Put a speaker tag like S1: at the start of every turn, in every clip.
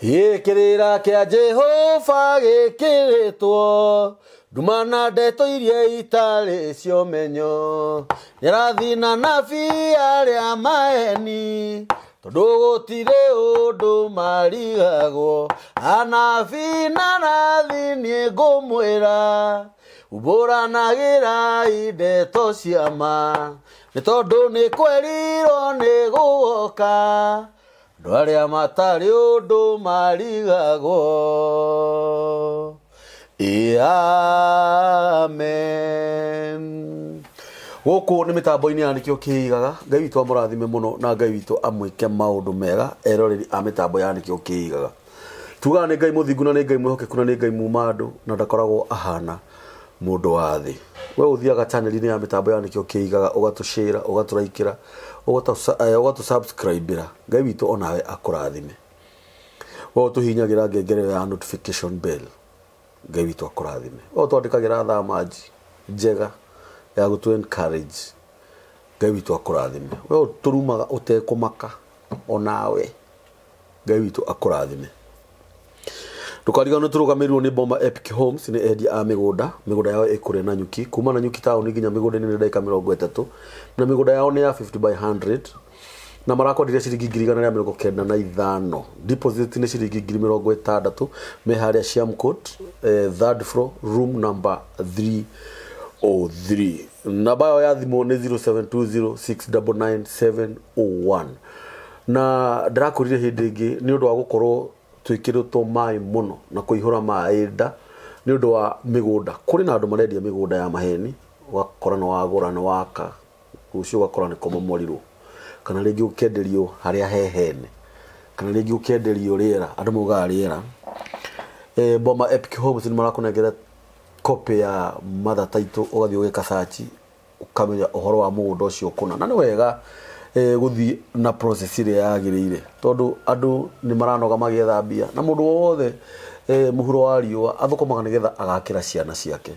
S1: Kĩrĩra kĩa Jehova gĩkĩrĩtwo nduma na ndeto iria itarĩ cia ũmenyo nĩarathina nabii arĩa maeni tondũ gũtirĩ ũndũ marigagwo anabii na nathi niĩ ngũmwĩra umbũranagĩrai ndeto cia ma nĩ tondũ nĩ kwerirwo nĩ gũgoka andũ arĩa matarĩ ũndũ marigagwo. Amen. Gũkũ nĩ mĩtambo-inĩ ya Nĩkĩo Kĩigaga. Ngai witũ amũrathime mũno na Ngai witũ amwĩke maũndũ mega eroreri a mĩtambo ya Nĩkĩo Kĩigaga. Tugaga nĩ Ngai mũthingu na nĩ Ngai mwĩhokeku na nĩ Ngai muma andũ na ndakoragwo ahana mũndũ wa thĩ. We ũthiaga channel-inĩ ya mĩtambo ya Nĩkĩo Kĩigaga ũgatũshare, ũgatũraikĩra, ũgatũ-subscribe-ĩra. Ngai witũ onawe akũrathime. We ũtũhinyagĩra ngengere ĩyo ya notification bell. Ngai witũ akũrathime. We ũtwandĩkagĩra thamanji njega ya gũtũ encourage. Ngai witũ akũrathime. We ũtũrumaga ũtekũmaka onawe. Ngai witũ akũrathime. Ndũkariganĩrwo tũrũgamĩrĩirwo nĩ Boma Epic Homes nĩ endia a mĩgũnda. Mĩgũnda yao ĩkũrĩa Nanyuki. Kuma Nanyuki taũni nginya mĩgũnda-inĩ nĩ ndagĩka 30. Na mĩgũnda yao nĩ ya 50 by 100. Na marakwenderia ciringi 195,000. Deposit nĩ ciringi 60,000. Me harĩa Siamcourt, third floor, room number 303. Namba yao ya thimũ nĩ 0720699701. Na ndĩrakwĩrire hĩndĩ ĩngĩ nĩ ũndũ wa gũkorwo twĩkĩrĩtwo maĩ mũno na kũihũra maĩ nda nĩ ũndũ wa mĩgũnda. Kũrĩ na andũ marendia mĩgũnda ya maheni, ũgakora nĩ wagũra nĩ waka, rũciũ ũgakora nĩ kũmomorirwo. Kana rĩngĩ ũkenderio harĩa he hene. Kana rĩngĩ ũkenderio rĩera, andũ maugaga rĩera. Boma Epic Homes nĩ marakũnengera copy ya mother title ũgathiĩ ũgeka search ũkamenya ũhoro wa mũgũnda ũcio kũna. Na nĩ wega gũthiĩ na process ĩrĩa yagĩrĩire tondũ andũ nĩ maranoga magĩetha mbia na mũndũ wothe mũhuro wa riũa athũkũmaga nĩgetha agakĩra ciana ciake.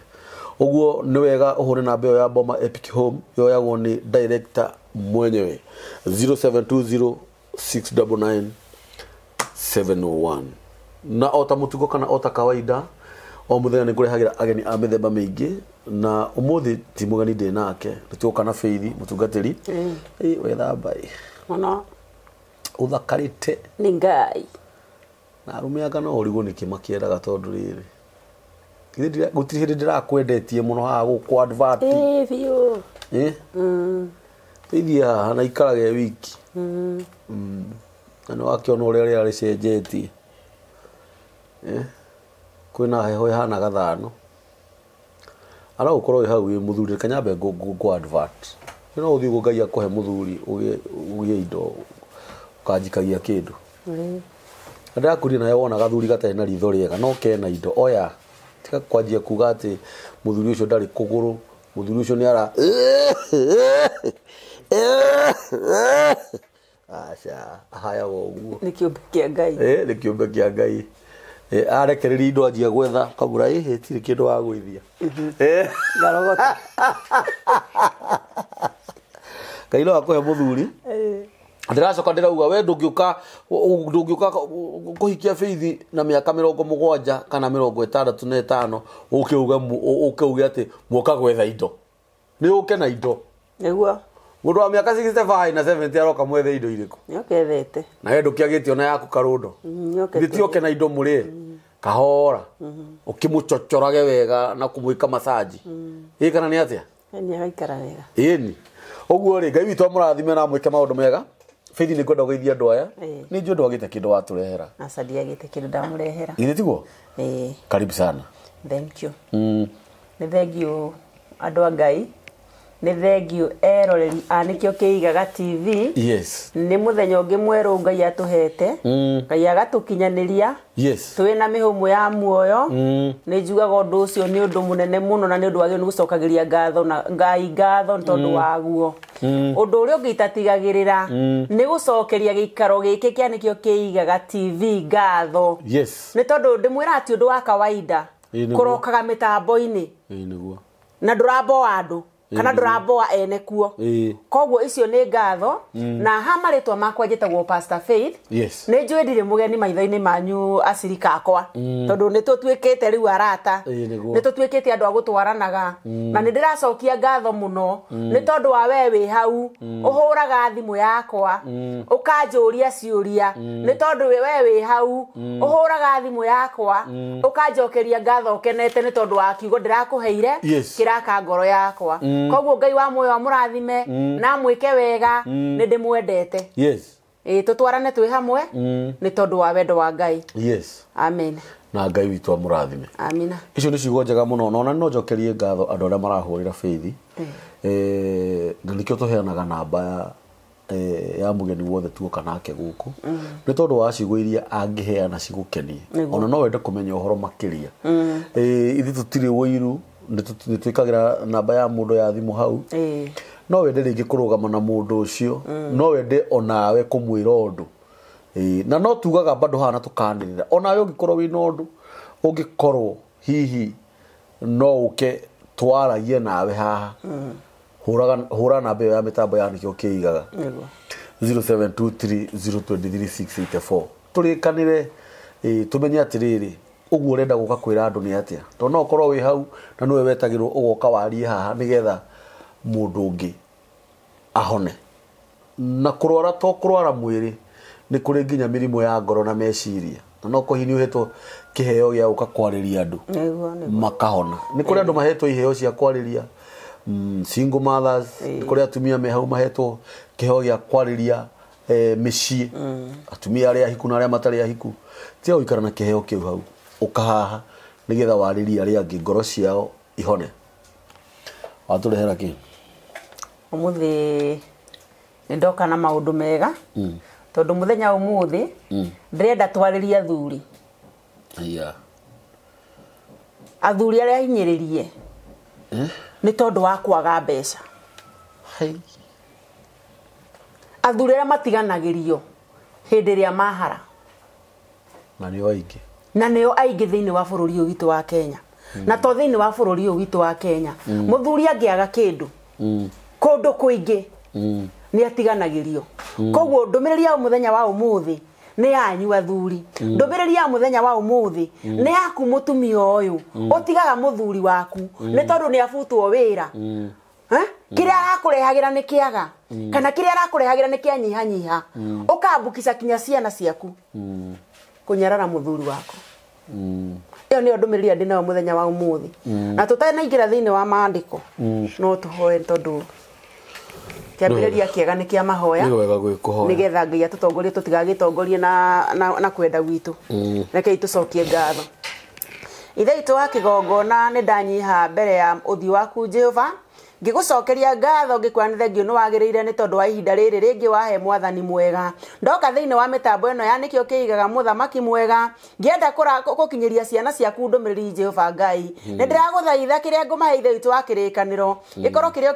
S1: Ũguo nĩ wega ũhũre namba ĩyo ya Boma Epic Home yoyagwo nĩ director mwenyewe 0720699701. Na o ta mũtugo kana o ta kawaida o mũthenya nĩ ngũrehagĩra ageni a mĩthemba mĩingĩ na ũmũthĩ ti mũgeni ndĩ nake nĩ tũgũka na Faith mũtungatĩri. Wethamba ĩ.
S2: Mũno.
S1: Ũthakarĩte.
S2: Nĩ Ngai.
S1: Na arũme anga no ũrigwo nĩkĩ makĩendaga tondũ rĩrĩ. Githĩ gũtirĩ hĩndĩ ndĩrakwendetie mũno haha gũkũ advert.
S2: Biũ.
S1: Faith haha na ikarage wiki. Na nĩ wakĩona ũrĩa rĩera rĩcenjetie. Kwĩna heho ĩhana gathano. Ara ũkorwo wĩ hau wĩ mũthuri reke nyambe ngũ advert. No ũthiĩ ũguo Ngai akũhe mũthuri ũgĩe indo ũkanjikagia kĩndũ. Na ndĩrakũria nawe wona gathuri gatarĩ na ritho rĩega no kena indo oya. Tiga kwanjia kuga atĩ mũthuri ũcio ndarĩ kũgũrũ, mũthuri ũcio nĩ ara aca ahayaga ũguo.
S2: Nĩ kĩũmbe kĩa Ngai.
S1: Nĩ kĩũmbe kĩa Ngai. Arekereria indo anjia gwetha kamũra tirĩ kĩndũ wa gwĩthia.
S2: Ngarogota.
S1: Ngai no akũhe mũthuri. Ndĩracoka ndĩrauga we ndũngĩũka kũhikia Faith na mĩaka 70 kana 65 ũke uge atĩ mwoka gwetha indo. Nĩ ũke na indo.
S2: Nĩguo.
S1: Mũndũ wa mĩaka 65 na 70 aroka mwethe indo irĩkũ?
S2: Nĩũkethete.
S1: Na we ndũkĩagĩte ona yaku karũndo.
S2: Nĩũkete.
S1: Githĩ ti ũke na indo mũrĩe? Kahora. Ũkĩmũcocorage wega na kũmwĩka massage. Ĩ kana nĩ atĩa?
S2: Nĩ agaikara wega.
S1: Ĩni. Ũguo rĩ Ngai witũ amũrathime na amwĩke maũndũ mega. Faith nĩ ngwenda gũgeithia andũ aya. Nĩ njũĩ ndwagĩte kĩndũ watũrehera.
S2: Aca ndiagĩte kĩndũ ndamũrehera.
S1: Githĩ tiguo? Karibu sana.
S2: Thank you. Nĩ thank you andũ a Ngai. Nĩ thank you eroreri a Nĩkĩo Kĩigaga TV.
S1: Yes.
S2: Nĩ mũthenya ũngĩ mwerũ Ngai atũhete. Ngai agatũkinyanĩria.
S1: Yes.
S2: Twĩna mĩhũmũ ya muoyo. Nĩ njugaga ũndũ ũcio nĩ ũndũ mũnene mũno na nĩ ũndũ wagĩrĩirwo nĩ gũcokagĩria ngatho na Ngai ngatho nĩ tondũ waguo. Ũndũ ũrĩa ũngĩ itatigagĩrĩra nĩ gũcokeria gĩikaro gĩkĩ kĩa Nĩkĩo Kĩigaga TV ngatho.
S1: Yes.
S2: Nĩ tondũ ndĩmwĩra ti ũndũ wa kawaida kũrokaga mĩtambo-inĩ.
S1: Nĩguo.
S2: Na ndũramboa andũ. Kana ndũramboa ene kuo. Koguo icio nĩ ngatho na ha marĩtwa makwa njĩtagwo Pastor Faith.
S1: Yes.
S2: Nĩ njũĩ ndirĩ mũgeni maitho-inĩ manyu acirika akwa tondũ nĩ tũtuĩkĩte rĩu arata, nĩ tũtuĩkĩte andũ a gũtwaranaga, na nĩ ndĩracokia ngatho mũno nĩ tondũ wa we wĩ hau ũhũraga thimũ yakwa ũkanjũria ciũria, nĩ tondũ we wĩ hau ũhũraga thimũ yakwa ũkanjokeria ngatho ũkenete nĩ tondũ wa kiugo ndĩrakũheire kĩraka ngoro yakwa. Koguo Ngai wa muoyo amũrathime na amwĩke wega, nĩ ndĩmwendete.
S1: Yes.
S2: Tũtwarane twĩ hamwe nĩ tondũ wa wendo wa Ngai.
S1: Yes.
S2: Amen.
S1: Na Ngai witũ amũrathime.
S2: Amina.
S1: Icio nĩ ciugo njega mũno, na ona no njokerie ngatho andũ arĩa marahũrĩra Faith. Na nĩkĩo tũheanaga namba ya mũgeni wothe tuoka nake gũkũ, nĩ tondũ wa ciugo iria angĩheana cigũkenie, ona no wende kũmenya ũhoro makĩria. Ithuĩ tũtirĩ ũiru, nĩ twĩkagĩra namba ya mũndũ ya thimũ hau. No wende rĩngĩ kũrũgama na mũndũ ũcio, no wende onawe kũmwĩra ũndũ, na no tugaga bado haha na tũkanĩrĩra onawe ũngĩkorwo wĩna ũndũ ũngĩkorwo hihi no ũke twaragie nawe haha, hũra namba ĩyo ya mĩtambo ya nĩkĩo kĩigaga 0723023684 tũrĩkanĩre, tũmenye atĩrĩrĩ ũguo ũrenda gũka kwĩra andũ nĩ atĩa, tondũ no ũkorwo wĩ hau na nĩwe wetagĩrwo ũgoka warie haha nĩgetha mũndũ ũngĩ ahone. Na kũrwara to kũrwara mwĩrĩ, nĩ kũrĩ nginya mĩrimũ ya ngoro na meciria, na no kũhihi nĩ ũhetwo kĩheo gĩa gũka kwarĩria andũ makahona. Nĩ kũrĩ andũ mahetwo iheo cia kwarĩria, single mothers, nĩ kũrĩ atumia me hau mahetwo kĩheo gĩa kwarĩria mĩciĩ, atumia arĩa ahiku na arĩa matarĩ ahiku. Tiga gũikara na kĩheo kĩu hau, ũkahaha nĩgetha warĩrie arĩa angĩ ngoro ciao ihone. Watũrehera kĩ?
S2: Ũmũthĩ nĩ ndoka na maũndũ mega, tondũ mũthenya ũmũthĩ ndĩrenda twarĩrie athuri. Athuri arĩa ahinyĩrĩrie nĩ tondũ wa kwaga mbeca. Athuri arĩa matiganagĩrio hĩndĩ ĩrĩa mahara,
S1: na nĩo aingĩ,
S2: na nĩo aingĩ thĩinĩ wa bũrũri ũyũ witũ wa Kenya. Na to thĩinĩ wa bũrũri ũyũ witũ wa Kenya, mũthuri angĩaga kĩndũ kũndũ kũingĩ nĩ atiganagĩrio. Koguo ndũmĩrĩri ya mũthenya wa ũmũthĩ nĩ yanyu athuri, ndũmĩrĩri ya mũthenya wa ũmũthĩ nĩ yaku mũtumia ũyũ ũtigaga mũthuri waku nĩ tondũ nĩ abutwo wĩra. Kĩrĩa arakũrehagĩra nĩ kĩaga, kana kĩrĩa arakũrehagĩra nĩ kĩanyihanyiha, ũkambukica kinya ciana ciaku kũnyarara mũthuri waku. Ĩyo nĩyo ndũmĩrĩri ndĩ nayo mũthenya wa ũmũthĩ. Na tũtanaingĩra thĩinĩ wa maandĩko no tũhoe, tondũ kĩambĩrĩria kĩega nĩ kĩa mahoya, nĩgetha Ngai atũtongorie tũtigagĩtongorie na kwenda gwitũ. Rekei tũcokie ngatho. Ithe witũ wa kĩgongona, nĩ ndanyiha mbere ya ũthiũ waku Jehova, ngĩgũcokeria ngatho ngĩkwĩra nĩ thengio nĩ wagĩrĩire nĩ tondũ wa ihinda rĩrĩ rĩngĩ wahe mwathani mwega. Ndoka thĩinĩ wa mĩtambo ĩno ya nĩkĩo kĩigaga mũthamaki mwega, ngĩenda gũkinyĩria ciana ciaku ndũmĩrĩri Jehova Ngai. Nĩ ndĩragũthaitha kĩrĩa ngũmahe Ithe witũ wa kĩrĩkanĩro gĩkorwo kĩrĩa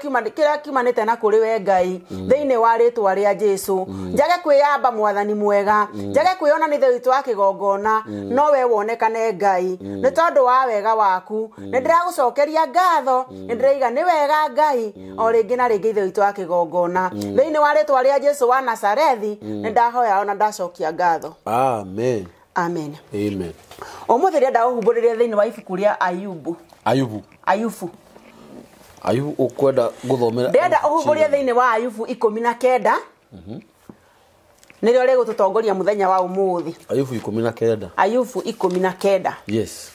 S2: kiumanĩte na kũrĩ we Ngai, thĩinĩ wa rĩtwa rĩa Jesũ. Njage kwĩyamba mwathani mwega, njage kwĩona nĩ Ithe witũ wa kĩgongona, no we wonekane Ngai nĩ tondũ wa wega waku. Nĩ ndĩragũcokeria ngatho, nĩ ndĩraiga nĩ wega Ngai o rĩngĩ na rĩngĩ Ithe witũ wa kĩgongona, thĩinĩ wa rĩtwa rĩa Jesũ wa Nazarethi nĩ ndahoya ona ndacokia ngatho.
S1: Amen.
S2: Amen.
S1: Amen.
S2: Ũmũthĩ ndĩrenda ũhumbũrĩrie thĩinĩ wa ibuku rĩa Ayubu.
S1: Ayubu.
S2: Ayubu.
S1: Ayubu ũkwenda gũthomera?
S2: Ndĩrenda ũhumbũrie thĩinĩ wa Ayubu 19. Nĩrĩo rĩgũtũtongoria mũthenya wa ũmũthĩ.
S1: Ayubu 19.
S2: Ayubu 19.
S1: Yes.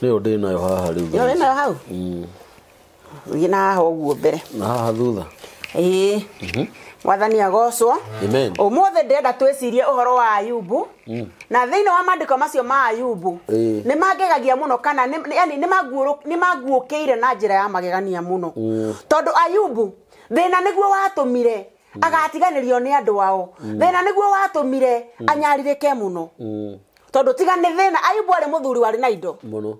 S1: Nĩyo ndĩ nayo haha rĩu.
S2: Nĩyo wĩ nayo hau? Thiĩ na haha ũguo mbere.
S1: Na haha thutha.
S2: Ĩĩ. Mwathani agocwo.
S1: Amen.
S2: Ũmũthĩ ndĩrenda twĩcirie ũhoro wa Ayubu. Na thĩinĩ wa maandĩko macio ma Ayubu nĩ mangegagia mũno, kana yani nĩ manguũkĩire na njĩra ya magegania mũno. Tondũ Ayubu thĩna nĩguo watũmire agatiganĩrio nĩ andũ ao, thĩna nĩguo watũmire anyarirĩke mũno. Tondũ tiga nĩ thĩna, Ayubu arĩ mũthuri warĩ na indo
S1: mũno,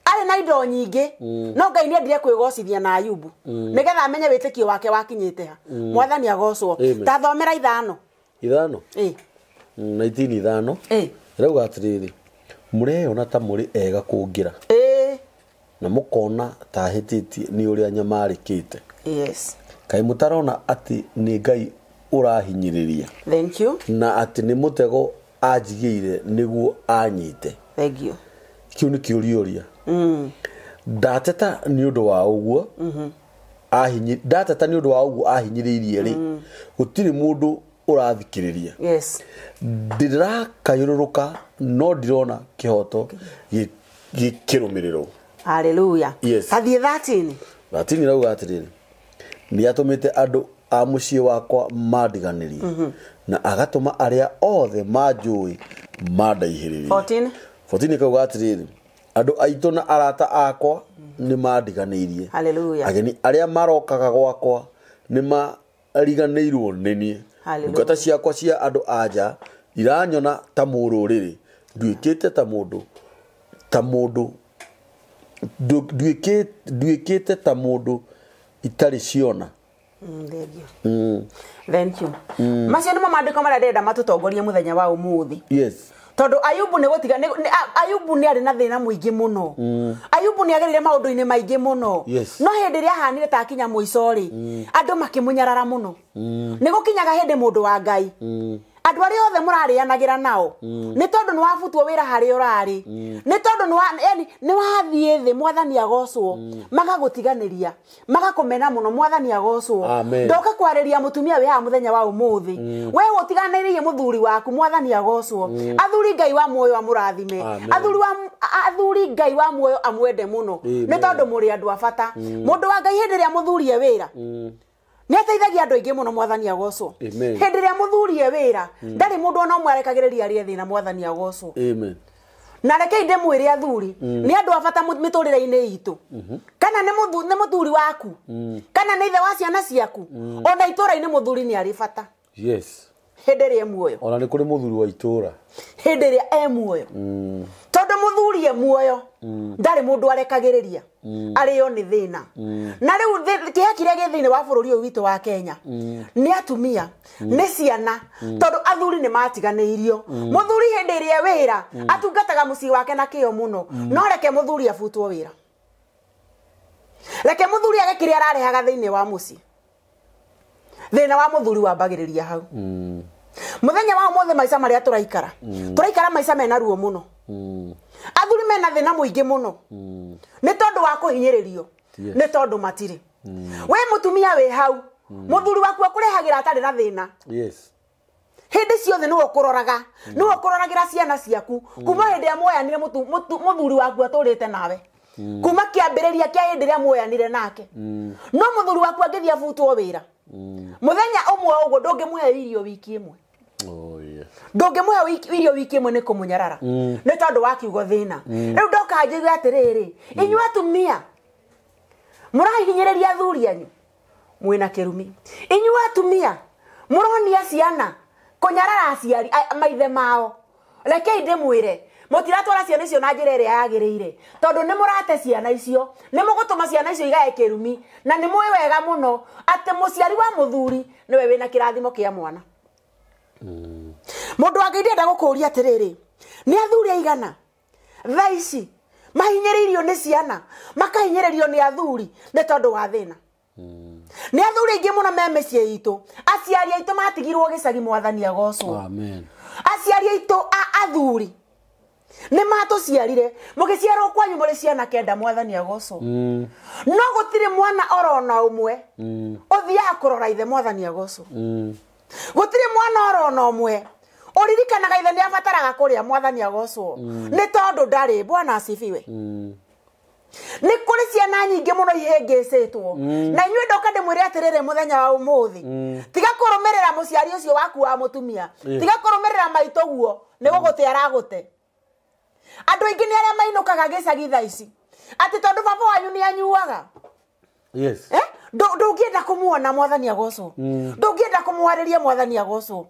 S2: arĩ na indo nyingĩ, no Ngai nĩ endire kwĩgocithia na Ayubu nĩgetha amenye wĩtĩkio wake wakinyĩte ha. Mwathani agocwo. Ta thomera ithano.
S1: Ithano?
S2: Ĩĩ.
S1: 19 ithano. Ĩrauga atĩrĩrĩ, mũreyona ta mũrĩ ega kũngĩra.
S2: Ĩĩ.
S1: Na mũkona ta hĩtĩtie nĩ ũrĩa nyamarĩkĩte.
S2: Yes.
S1: Kaĩ mũtarona atĩ nĩ Ngai ũrahinyĩrĩria.
S2: Thank you.
S1: Na atĩ nĩ mũtego anjigĩire nĩguo anyite.
S2: Thank you.
S1: Kĩu nĩ kĩũria. Ndateta nĩ ũndũ wa ũguo. Ndateta nĩ ũndũ wa ũguo ahinyĩrĩirie rĩ. Gũtirĩ mũndũ ũrathikĩrĩria.
S2: Yes.
S1: Ndĩrakayũrũrũka no ndirona kĩhoto gĩkĩrũmĩrĩrwo.
S2: Hallelujah.
S1: Yes.
S2: Tathiĩ 13.
S1: 13 irauga atĩrĩrĩ, nĩ atũmĩte andũ a mũciĩ wakwa mandiganĩrie na agatũma arĩa othe manjũĩ mandaihĩrĩrie.
S2: 14.
S1: 14 ikauga atĩrĩrĩ, andũ aitũ na arata akwa nĩ mandiganĩirie.
S2: Hallelujah.
S1: Ageni arĩa marokaga gwakwa nĩ mariganĩirwo nĩ niĩ.
S2: Hallelujah.
S1: Ndungata ciakwa cia andũ a nja iranyona ta mũrũrĩrĩ, nduĩkĩte ta mũndũ nduĩkĩte ta mũndũ itarĩ ciona.
S2: Thank you. Thank you. Macio nĩmo maandĩko marĩa ndĩrenda matũtongorie mũthenya wa ũmũthĩ.
S1: Yes.
S2: Tondũ Ayubu nĩ gũtiga Ayubu nĩ arĩ na thĩna mũingĩ mũno. Ayubu nĩ agereire maũndũ-inĩ maingĩ mũno.
S1: Yes.
S2: No hĩndĩ ĩrĩa ahanire ta akinya mũico rĩ, andũ makĩmũnyarara mũno. Nĩ gũkinyaga hĩndĩ mũndũ wa Ngai. Andũ arĩa othe mũrarĩanagĩra nao nĩ tondũ nĩ wabutwo wĩra harĩa ũrarĩ, nĩ tondũ nĩ wathiĩ thĩ mwathani agocwo, magagũtiganĩria, magakũmena mũno mwathani agocwo. Ndoka kwarĩria mũtumia wĩ haha mũthenya wa ũmũthĩ, we ũtiganĩrie mũthuri waku mwathani agocwo. Athuri Ngai wa muoyo amũrathime, athuri Ngai wa muoyo amwende mũno, nĩ tondũ mũrĩ andũ a bata. Mũndũ wa Ngai hĩndĩ ĩrĩa mũthurie wĩra nĩ ateithagia andũ aingĩ mũno mwathani agocwo. Hĩndĩ ĩrĩa mũthurie wĩra ndarĩ mũndũ ona ũmwe arekagĩrĩria arĩe thĩna mwathani agocwo.
S1: Amen.
S2: Na rekei ndĩmwĩre athuri nĩ andũ a bata mĩtũrĩre-inĩ itũ. Kana nĩ mũthuri waku, kana nĩ ithe wa ciana ciaku, ona itũũra-inĩ mũthuri nĩ arĩ bata.
S1: Yes.
S2: Hĩndĩ ĩrĩa e muoyo.
S1: Ona nĩ kũrĩ mũthuri wa itũũra.
S2: Hĩndĩ ĩrĩa e muoyo. Tondũ mũthuri e muoyo ndarĩ mũndũ arekagĩrĩria arĩo nĩ thĩna. Na rĩu kĩeha kĩrĩa gĩ thĩinĩ wa bũrũri ũyũ witũ wa Kenya nĩ atumia, nĩ ciana, tondũ athuri nĩ matiganĩirio. Mũthuri hĩndĩ ĩrĩa wĩra atungataga mũciĩ wake na kĩo mũno, no reke mũthuri abutwo wĩra, reke mũthuri age kĩrĩa ararehaga thĩinĩ wa mũciĩ. Thĩna wa mũthuri wambagĩrĩria hau. Mũthenya wa ũmũthĩ maica marĩa tũraikara, tũraikara maica mena ruo mũno. Athuri mena thĩna mũingĩ mũno nĩ tondũ wa kũhinyĩrĩrio, nĩ tondũ matirĩ. We mũtumia wĩ hau, mũthuri waku akũrehagĩra atarĩ na thĩna.
S1: Yes.
S2: Hĩndĩ ciothe nĩwe ũkũroraga, nĩwe ũkũroragĩra ciana ciaku. Kuma hĩndĩ ĩrĩa muoyanire mũthuri waku atũrĩte nawe, kuma kĩambĩrĩria kĩa hĩndĩ ĩrĩa muoyanire nake. No mũthuri waku angĩthiĩ abutwo wĩra mũthenya ũmwe ũguo, ndũngĩmũhe irio wiki ĩmwe.
S1: Oh, yeah.
S2: Ndũngĩmũhe irio wiki ĩmwe nĩ kũmũnyarara, nĩ tondũ wa kiugo thĩna. Rĩu ndoka njigue atĩrĩrĩ, inyuĩ atumia mũrahinyĩrĩria athuri anyu mwĩna kĩrumi. Inyuĩ atumia mũronia ciana kũnyarara aciari maithe mao. Rekei ndĩmwĩre, mũtiratwara ciana icio na njĩra ĩrĩa yagĩrĩire, tondũ nĩ mũrate ciana icio, nĩ mũgũtũma ciana icio igae kĩrumi, na nĩ mũĩ wega mũno atĩ mũciari wa mũthuri nĩwe wĩna kĩrathimo kĩa mwana. Mũndũ wa Ngai ndĩrenda gũkũria atĩrĩrĩ, nĩ athuri aigana thaa ici mahinyĩrĩirio nĩ ciana, makahinyĩrĩrio nĩ athuri nĩ tondũ wa thĩna. Nĩ athuri aingĩ mũno me mĩciĩ itũ, aciari aitũ matigirwo gĩcagi mwathani agocwo.
S1: Amen.
S2: Aciari aitũ athuri nĩ matũciarire, mũgĩciarwo kwanyu mũrĩ ciana kenda mwathani agocwo. No gũtirĩ mwana orona ũmwe ũthiaga kũrora ithe mwathani agocwo. Gũtirĩ mwana orona ũmwe ũririkanaga ithe nĩ abataraga kũrĩa mwathani agocwo, nĩ tondũ ndarĩ. Bwana asifiwe. Nĩ kũrĩ ciana nyingĩ mũno ihĩngĩcĩtwo. Na inyuĩ ndoka ndĩmwĩre atĩrĩrĩ mũthenya wa ũmũthĩ, tiga kũrũmĩrĩra mũciari ũcio waku wa mũtumia, tiga kũrũmĩrĩra maitũ guo, nĩ gũgũte aragũte. Andũ aingĩ nĩ arĩa mainũkaga gĩcagi thaa ici atĩ tondũ baba wanyu nĩ anyuaga.
S1: Yes.
S2: Ndũngĩenda kũmuona mwathani agocwo, ndũngĩenda kũmwarĩria mwathani agocwo,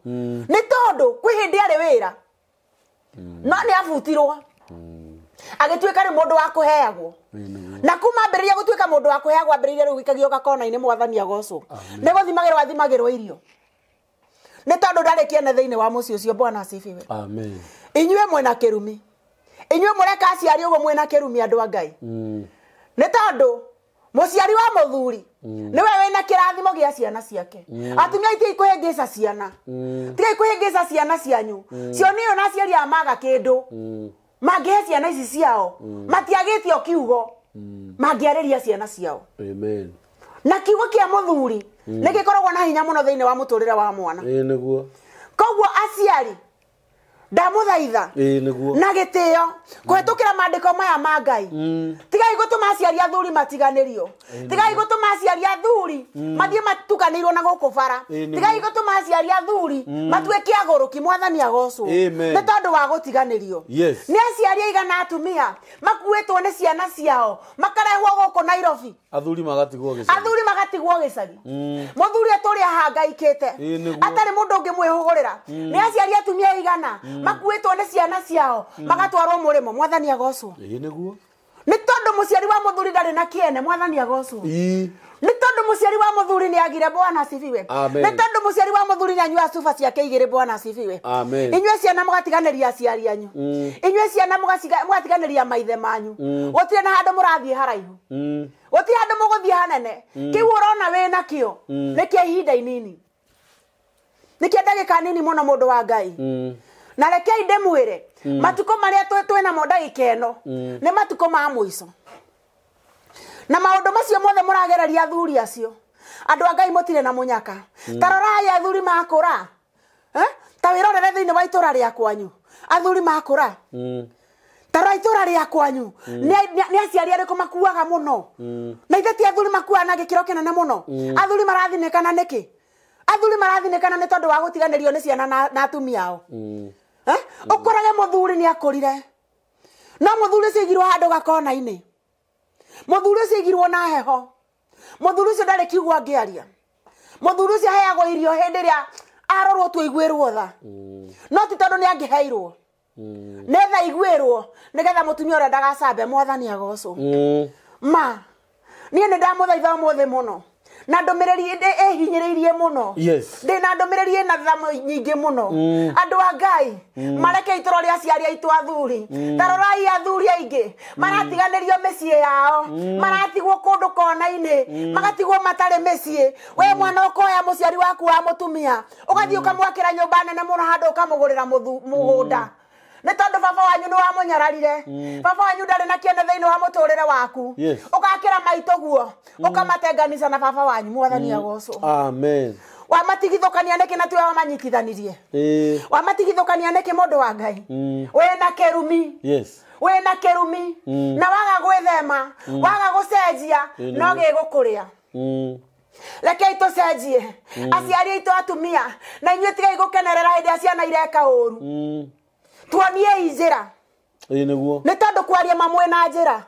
S2: nĩ tondũ kwĩ hĩndĩ arĩ wĩra no nĩ abutirwo agĩtuĩka rĩu mũndũ wa kũheagwo. Na kuma ambĩrĩria gũtuĩka mũndũ wa kũheagwo, ambĩrĩria rĩu gũikagio gakona-inĩ mwathani agocwo, nĩ gũthimagĩrwo athimagĩrwo irio, nĩ tondũ ndarĩ kĩene thĩinĩ wa mũciĩ ũcio. Bwana asifiwe.
S1: Amen.
S2: Inyuĩ mwĩna kĩrumi, inyuĩ mũreka aciari ũguo mwĩna kĩrumi andũ a Ngai. Nĩ tondũ mũciari wa mũthuri nĩwe wĩna kĩrathimo gĩa ciana ciake. Atumia itigai kũhĩngĩca ciana. Tigai kũhĩngĩca ciana cianyu. Cionio na aciari a maga kĩndũ. Mangĩhe ciana ici ciao matiagĩtio kiugo. Mangĩarĩria ciana ciao.
S1: Amen.
S2: Na kiugo kĩa mũthuri nĩ gĩkoragwo na hinya mũno thĩinĩ wa mũtũrĩre wa mwana.
S1: Ĩĩ nĩguo.
S2: Koguo aciari ndamũthaitha
S1: Ĩĩ nĩguo.
S2: na gĩtĩo kũhetũkĩra maandĩko maya ma Ngai. Tigai gũtũma aciari athuri matiganĩrio. Tigai gũtũma aciari athuri mathiĩ matukanĩirwo na gũkũ bara.
S1: Ĩĩ nĩguo.
S2: Tigai gũtũma aciari athuri matuĩke agũrũki mwathani agocwo.
S1: Amen.
S2: Nĩ tondũ wa gũtiganĩrio.
S1: Yes.
S2: Nĩ aciari aigana atumia makuĩtwo nĩ ciana ciao makarehwo gũkũ Nairobi.
S1: Athuri magatigwo gĩcagi.
S2: Athuri magatigwo gĩcagi. Mũthuri atũrĩa ahangaikĩte
S1: Ĩĩ nĩguo.
S2: atarĩ mũndũ ũngĩmwĩhũgũrĩra. Nĩ aciari atumia aigana makuĩtwo nĩ ciana ciao magatwarwo mũrĩmo mwathani agocwo.
S1: Ĩĩ nĩguo.
S2: Nĩ tondũ mũciari wa mũthuri ndarĩ na kĩene mwathani agocwo.
S1: Ĩĩ.
S2: Nĩ tondũ mũciari wa mũthuri nĩ agire bwana asifiwe.
S1: Amen.
S2: Nĩ tondũ mũciari wa mũthuri nĩ anyua cuba ciake igĩrĩ bwana asifiwe.
S1: Amen.
S2: Inyuĩ ciana mũgatiganĩria aciari anyu. Inyuĩ ciana mũgatiganĩria maithe manyu. Gũtirĩ na handũ mũrathiĩ haraihu. Gũtirĩ handũ mũgũthiĩ hanene. Kĩu ũrona wĩna kĩo nĩ kĩa ihinda inini. Nĩ kĩa ndagĩka nini mũno mũndũ wa Ngai. Na rekei ndĩmwĩre matukũ marĩa twĩnamo ndagĩka ĩno nĩ matukũ ma mũico. Na maũndũ macio mothe mũragereria athuri acio. Andũ a Ngai mũtirĩ na mũnyaka. Ta rorai athuri makũra. Ta wĩrorere thĩinĩ wa itũra rĩa kwanyu. Athuri makũra. Ta rora itũra rĩa kwanyu. Nĩ aciari arĩkũ makuaga mũno. Na ithe ti athuri makuaga na gĩkĩro kĩnene mũno. Athuri marathinĩkana nĩkĩ? Athuri marathinĩkana nĩ tondũ wa gũtiganĩrio nĩ ciana na atumia ao. Ũkorage mũthuri nĩ akũrire. No mũthuri ũcio aigirwo handũ gakona-inĩ. Mũthuri ũcio aigirwo na heho. Mũthuri ũcio ndarĩ kiugo angĩaria. Mũthuri ũcio aheagwo irio hĩndĩ ĩrĩa arorwo tu aiguĩrwo tha. No ti tondũ nĩ angĩheirwo. Nĩgetha aiguĩrwo nĩgetha mũtumia ũrĩa ndagacambe mwathani agocwo. Ma niĩ nĩ ndamũthaitha ũmũthĩ mũno. Na ndũmĩrĩri ĩhinyĩrĩirie mũno.
S1: Yes.
S2: Ndĩ na ndũmĩrĩri ĩna tha nyingĩ mũno. Andũ a Ngai marekei tũrore aciari aitũ athuri. Ta rorai athuri aingĩ maratiganĩrio mĩciĩ yao. Maratigwo kũndũ kona-inĩ. Magatigwo matarĩ mĩciĩ. We mwana ũkoya mũciari waku wa mũtumia ũgathiĩ ũkamwakĩra nyũmba nene mũno handũ ũkamũgũrĩra mũgũnda. Nĩ tondũ baba wanyu nĩ wamũnyararire. Baba wanyu ndarĩ na kĩene thĩinĩ wa mũtũrĩre waku.
S1: Yes.
S2: Ũgakĩra maitũ guo ũkamatenganisha na baba wanyu mwathani agocwo.
S1: Amen.
S2: Wamatigithũkania nĩkĩ na tiwe wamanyitithanirie?
S1: Ĩĩ.
S2: Wamatigithũkania nĩkĩ mũndũ wa Ngai? Wĩna kĩrumi.
S1: Yes.
S2: Wĩna kĩrumi. Na waga gwĩthema, waga gũcenjia, no gĩgũkũrĩa. Rekei tũcenjie. Aciari aitũ atumia, na inyuĩ tigai gũkenerera hĩndĩ ĩrĩa ciana ireka ũru. Tuoniei njĩra.
S1: Ĩĩ nĩguo.
S2: Nĩ tondũ kwaria mamwe na njĩra.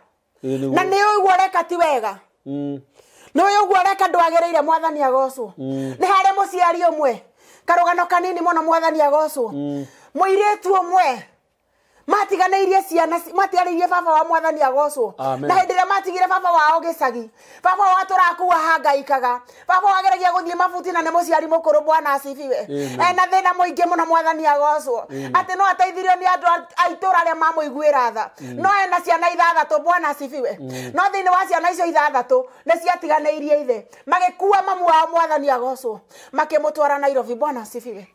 S1: Ĩĩ nĩguo.
S2: Na nĩ ũguo ũreka ti wega. Nĩ ũguo ũreka ndwagĩrĩire mwathani agocwo. Nĩ harĩ mũciari ũmwe karũgano kanini mũno mwathani agocwo. Mũirĩtu ũmwe matiganĩirie ciana matiganĩirie baba wa mwathani agocwo.
S1: Amen.
S2: Na hĩndĩ ĩrĩa matigire baba wao gĩcagi, baba wao atũrakua hangaikaga, baba wao ageragia gũthiĩ mabuti na nĩ mũciari mũkũrũ bwana asifiwe.
S1: Amen.
S2: Ena thĩna mũingĩ mũno mwathani agocwo. Atĩ no ateithirio nĩ andũ a itũra arĩa mamũiguĩra tha. No ena ciana ithathatũ bwana asifiwe. No thĩinĩ wa ciana icio ithathatũ nĩ ciatiganĩirie ithe. Magĩkua mamu wao mwathani agocwo. Makĩmũtwara Nairobi bwana asifiwe.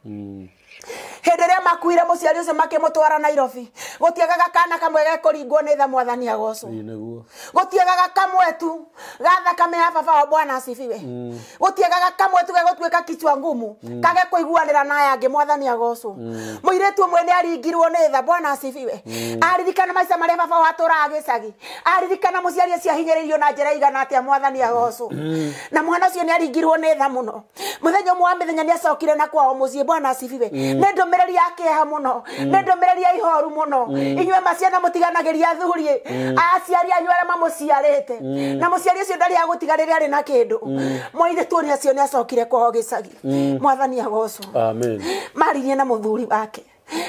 S2: Hĩndĩ ĩrĩa makuire mũciari ũcio makĩmũtwara Nairobi, gũtiagaga kana kamwe gekũringwo nĩ tha mwathani agocwo.
S1: Ĩĩ nĩguo.
S2: Gũtiagaga kamwe tu ga thakame ya baba wa bwana asifiwe. Gũtiagaga kamwe tu gegũtuĩka kichwa ngumu kage kũiguanĩra na aya angĩ mwathani agocwo. Mũirĩtu ũmwe nĩ aringirwo nĩ tha bwana asifiwe. Aririkana maica marĩa baba wao atũraga gĩcagi. Aririkana mũciari ũcio ahinyĩrĩirio na njĩra igana atĩa mwathani agocwo. Na mwana ũcio nĩ aringirwo nĩ tha mũno. Mũthenya ũmwe wa mĩthenya nĩ acokire na kwao mũciĩ bwana asifiwe. Nĩ ndũmĩrĩri ya kĩeha mũno. Nĩ ndũmĩrĩri ya ihoru mũno. Inyuĩ maciana mũtiganagĩria athuri aciari anyu arĩa mamũciarĩte. Na mũciari ũcio ndarĩ agũtiga rĩrĩa arĩ na kĩndũ. Mũirĩtu ũcio nĩ acokire kwao gĩcagi. Mwathani agocwo.
S1: Amen.
S2: Maririe na mũthuri wake.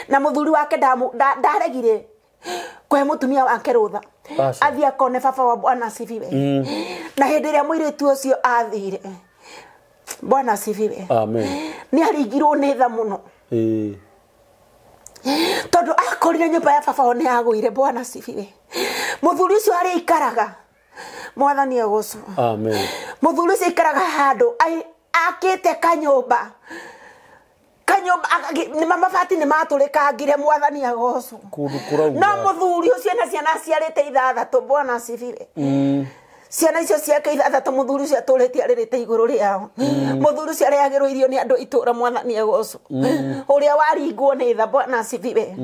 S2: Na mũthuri wake ndaregire kũhe mũtumia wake rũtha.
S1: Aca.
S2: Athiĩ akone baba wa bwana asifiwe. Na hĩndĩ ĩrĩa mũirĩtu ũcio athire bwana asifiwe.
S1: Amen.
S2: Nĩ aringirwo nĩ tha mũno.
S1: Ĩĩ.
S2: Tondũ akorire nyũmba ya baba wao nĩ yagũire bwana asifiwe. Mũthuri ũcio harĩa aikaraga Mwathani agocwo.
S1: Amen.
S2: Muthuri ũcio aikaraga handũ akĩte kanyũmba mabati nĩ matũrĩkangire. Mwathani agocwo.
S1: Kũndũ kũraura.
S2: No muthuri ũcio na ciana aciarĩte ithathatũ. Bwana asifiwe. Ciana icio ciake ithathatũ muthuri ũcio atũrĩte arĩrĩte igũrũ rĩao. Muthuri ũcio arehagĩrwo irio nĩ andũ itũra. Mwathani agocwo. Ũrĩa waringwo nĩ tha. Bwana asifiwe.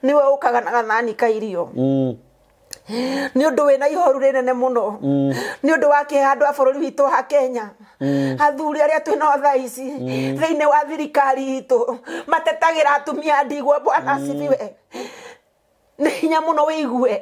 S2: Nĩwe ũkaga na gathani ka irio. Nĩ ũndũ wĩna ihoru rĩnene mũno, nĩ ũndũ wa kĩeha andũ a bũrũri witũ wa Kenya. Athuri arĩa twĩnao thaa ici thĩinĩ wa thirikari itũ matetagĩra atumia ndigwa. Bwana asifiwe. Nĩ hinya mũno wĩigue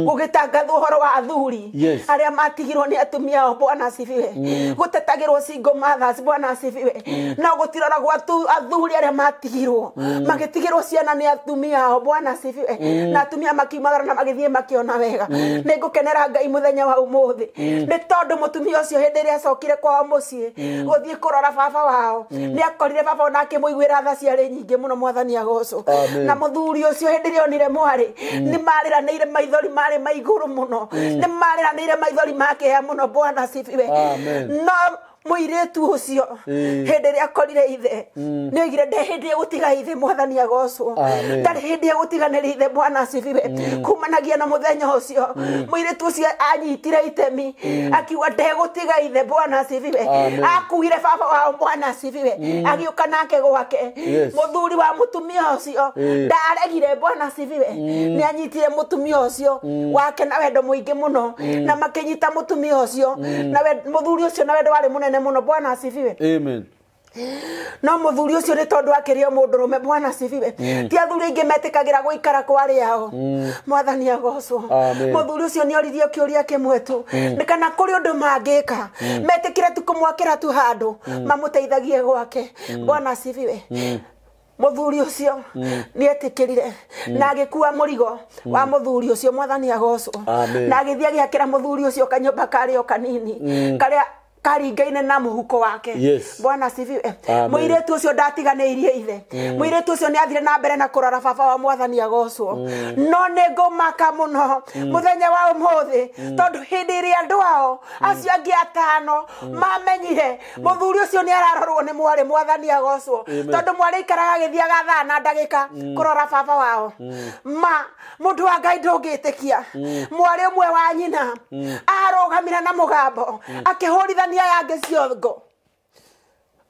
S2: gũgĩtangathwo ũhoro wa athuri arĩa matigirwo nĩ atumia ao. Bwana asifiwe. Gũtetagĩrwo single mothers. Bwana asifiwe. No gũtiroragwo athuri arĩa matigirwo magĩtigĩrwo ciana nĩ atumia ao. Bwana asifiwe. Na atumia makiumagara na magĩthiĩ makĩona wega. Nĩ ngũkenera Ngai mũthenya wa ũmũthĩ nĩ tondũ mũtumia ũcio hĩndĩ ĩrĩa acokire kwao mũciĩ gũthiĩ kũrora baba wao, nĩ akorire baba ona akĩmũiguĩra tha ciarĩ nyingĩ mũno. Mwathani agocwo. Na mũthuri ũcio hĩndĩ ĩrĩa onire mwarĩ, nĩ marĩranĩire maithori marĩ ma igũrũ mũno, nĩ marĩranĩire maithori ma kĩeha mũno. Bwana asifiwe.
S1: Amen.
S2: No mũirĩtu ũcio hĩndĩ ĩrĩa akorire ithe, nĩ oigire nde hĩndĩ ĩgũtiga ithe. Mwathani agocwo.
S1: Amen.
S2: Ndarĩ hĩndĩ ĩgũtiganĩria ithe. Bwana asifiwe. Kumanagia na mũthenya ũcio mũirĩtu ũcio anyitire itemi akiuga ndegũtiga ithe. Bwana asifiwe.
S1: Amen.
S2: Akuire baba wao. Bwana asifiwe. Agĩũka nake gwake.
S1: Yes.
S2: Mũthuri wa mũtumia ũcio ndaregire. Bwana asifiwe. Nĩ anyitire mũtumia ũcio wake na wendo mũingĩ mũno, na makĩnyita mũtumia ũcio na mũthuri ũcio na wendo warĩ mũnene mũno. Bwana asifiwe.
S1: Amen.
S2: No mũthuri ũcio nĩ tondũ akĩrĩ o mũndũrũme. Bwana asifiwe. Ti athuri aingĩ metĩkagĩra gũikara kwa arĩa. Mwathani agocwo.
S1: Amen.
S2: Mũthuri ũcio nĩ oririe kĩũria kĩmwe tu, nĩ kana kũrĩ ũndũ mangĩka metĩkĩre tu kũmwakĩra tu handũ mamũteithagie gwake. Bwana asifiwe. Mũthuri ũcio nĩ etĩkĩrire na agĩkua mũrigo wa mũthuri ũcio. Mwathani agocwo.
S1: Amen.
S2: Na agĩthiĩ agĩakĩra mũthuri ũcio kanyũmba karĩ o kanini karĩa karingaine na mũhuko wake.
S1: Yes.
S2: Bwana asifiwe.
S1: Amen.
S2: Mũirĩtu ũcio ndatiganĩirie ithe. Mũirĩtu ũcio nĩ athire na mbere na kũrora baba wa. Mwathani agocwo. No nĩ ngũmaka mũno mũthenya wa ũmũthĩ tondũ hĩndĩ ĩrĩa andũ ao acio angĩ atano mamenyire mũthuri ũcio nĩ ararorwo nĩ mwarĩ. Mwathani agocwo.
S1: Amen.
S2: Tondũ mwarĩ aikaraga agĩthiaga thaa na ndagĩka kũrora baba wao. Ma mũndũ wa Ngai, ndũngĩtĩkia, mwarĩ ũmwe wa nyina arũgamire na mũgambo akĩhũrithania aya angĩ ciongo.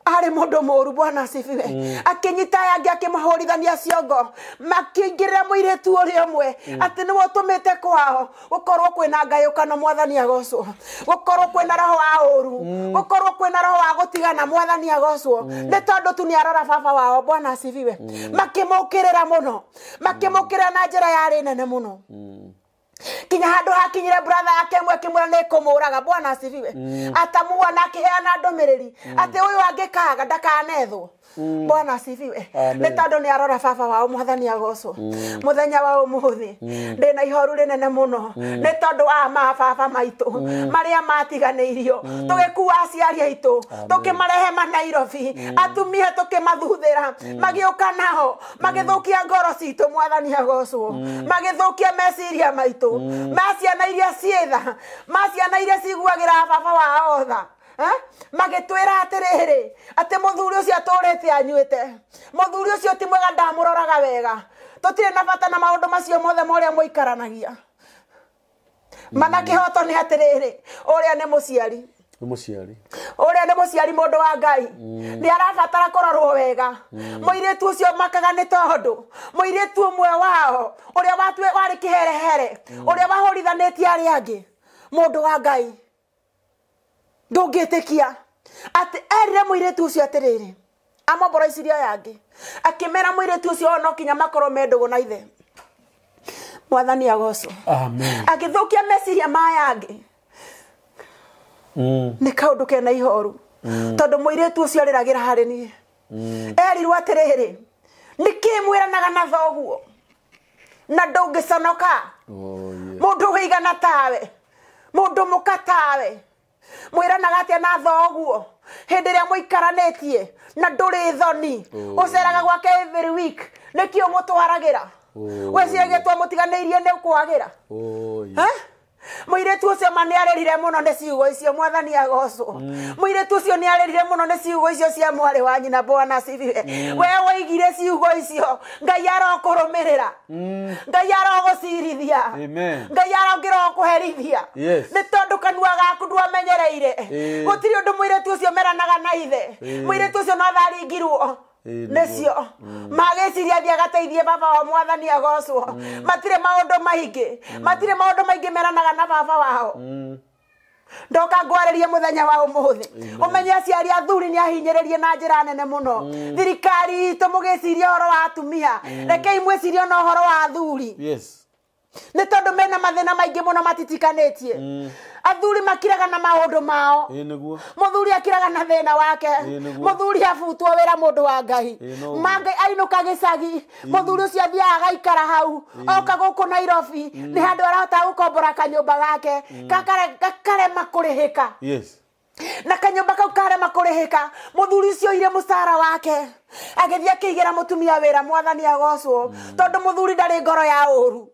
S2: Arĩ mũndũ mũru. Bwana asifiwe. Akĩnyita aya angĩ akĩmahũrithania ciongo, makĩingĩrĩra mũirĩtu ũrĩa ũmwe atĩ nĩwe ũtũmĩte kwao gũkorwo kwĩna ngayũkano. Mwathani agocwo. Gũkorwo kwĩna roho wa ũru, gũkorwo kwĩna roho wa gũtigana. Mwathani agocwo. Nĩ tondũ tu nĩ arora baba wao. Bwana asifiwe. Makĩmũkĩrĩra mũno, makĩmũkĩrĩra na njĩra yarĩ nene mũno, kinya handũ hakinyire brother yake ĩmwe akĩmwĩra nĩ kũmũraga. Bwana asifiwe. Atamua na akĩheana ndũmĩrĩri atĩ ũyũ angĩkaga ndakanethwo. Bwana asifiwe.
S1: Amen.
S2: Nĩ tondũ nĩ arora baba wao. Mwathani agocwo. Mũthenya wa ũmũthĩ ndĩna ihoru rĩnene mũno nĩ tondũ wa mababa maitũ marĩa matiganĩirio. Tũgĩkua aciari aitũ tũkĩmarehe Manairobi, atumia tũkĩmathuthĩra magĩũka nao magĩthũkia ngoro citũ. Mwathani agocwo. Magĩthũkia meciria maitũ ma ciana iria ciĩtha, ma ciana iria ciguagĩra baba wao tha. Eh? Magĩtwĩra atĩrĩrĩ, atĩ mũthuri ũcio atũrĩte anyuĩte, mũthuri ũcio ti mwega, ndamũroraga wega. Tũtirĩ na bata na maũndũ macio mothe ma ũrĩa mũikaranagia mana. Kĩhoto nĩ atĩrĩrĩ, ũrĩa nĩ mũciari.
S1: Nĩ mũciari.
S2: Ũrĩa nĩ mũciari, mũndũ wa Ngai, nĩ arabatara kũrorwo wega. Mũirĩtu ũcio makaga nĩ tondũ mũirĩtu ũmwe wao ũrĩa warĩ kĩherehere, ũrĩa wahũrithanĩtie arĩa angĩ, mũndũ wa Ngai, ndũngĩtĩkia atĩ erire mũirĩtu ũcio atĩrĩrĩ, amomboroicirie aya angĩ akĩmera mũirĩtu ũcio no kinya makorwo me ndũgũ na ithe. Mwathani agocwo.
S1: Amen.
S2: Agĩthũkia meciria maya angĩ. Nĩ kaũndũ kena ihoru tondũ mũirĩtu ũcio arĩragĩra harĩ niĩ. Erirwo atĩrĩrĩ, nĩkĩ mwĩranaga na thoguo na ndũngĩconoka?
S1: Oh, yeah.
S2: Mũndũ wĩigana tawe, mũndũ mũka tawe, mwĩranaga atĩa na thoguo hĩndĩ ĩrĩa mũikaranĩtie na ndũrĩ thoni? Ũceraga gwake every week, nĩkĩ ũmũtwaragĩra?
S1: Oh.
S2: Weciragia twamũtiganĩirie nĩ ũkwagĩra?
S1: Oh, yeah.
S2: Eh? Mũirĩtu ũcio ma nĩ arĩrire mũno nĩ ciugo icio mwathani agocwo. Mũirĩtu ũcio nĩ arĩrire mũno nĩ ciugo icio cia mwarĩ wa nyina Bwana asifiwe. We woigire ciugo icio Ngai arokũrũmĩrĩra. Ngai arogũcirithia.
S1: Amen.
S2: Ngai arongĩrokũherithia.
S1: Yes.
S2: Nĩ tondũ kanua gaku ndwamenyereire.
S1: Ĩĩ.
S2: Gũtirĩ ũndũ mũirĩtu ũcio meranaga na ithe.
S1: Ĩĩ.
S2: Mũirĩtu ũcio no tharingirwo.
S1: Ĩĩ, nĩguo.
S2: Nĩcio magĩciria athiĩ agateithie baba wao mwathani agocwo. Matirĩ maũndũ maingĩ. Matirĩ maũndũ maingĩ meranaga na baba wao. Ndoka ngwarĩrie mũthenya wa ũmũthĩ ũmenye aciari athuri nĩ ahinyĩrĩrie na njĩra nene mũno. Thirikari itũ mũgĩciria ũhoro wa atumia, rekei mwĩcirie ona ũhoro wa athuri.
S1: Yes.
S2: Nĩ tondũ mena mathĩna maingĩ mũno matitikanĩtie. Athuri makiraga na maũndũ mao.
S1: Ĩĩ nĩguo.
S2: Mũthuri akiraga na thĩna wake.
S1: Ĩĩ nĩguo.
S2: Mũthuri abutwo wĩra mũndũ wa Ngai.
S1: Ĩĩ no.
S2: Mangĩ ainũka gĩcagi, mũthuri ũcio athiaga agaikara hau, oka gũkũ Nairobi nĩ handũ arahota gũkombora kanyũmba gake gakarema kũrĩhĩka.
S1: Yes.
S2: Na kanyũmba kau karema kũrĩhĩka, mũthuri ũcio oire mũcara wake agĩthiĩ akĩigĩra mũtumia wĩra mwathani agocwo. Tondũ mũthuri ndarĩ ngoro ya ũru.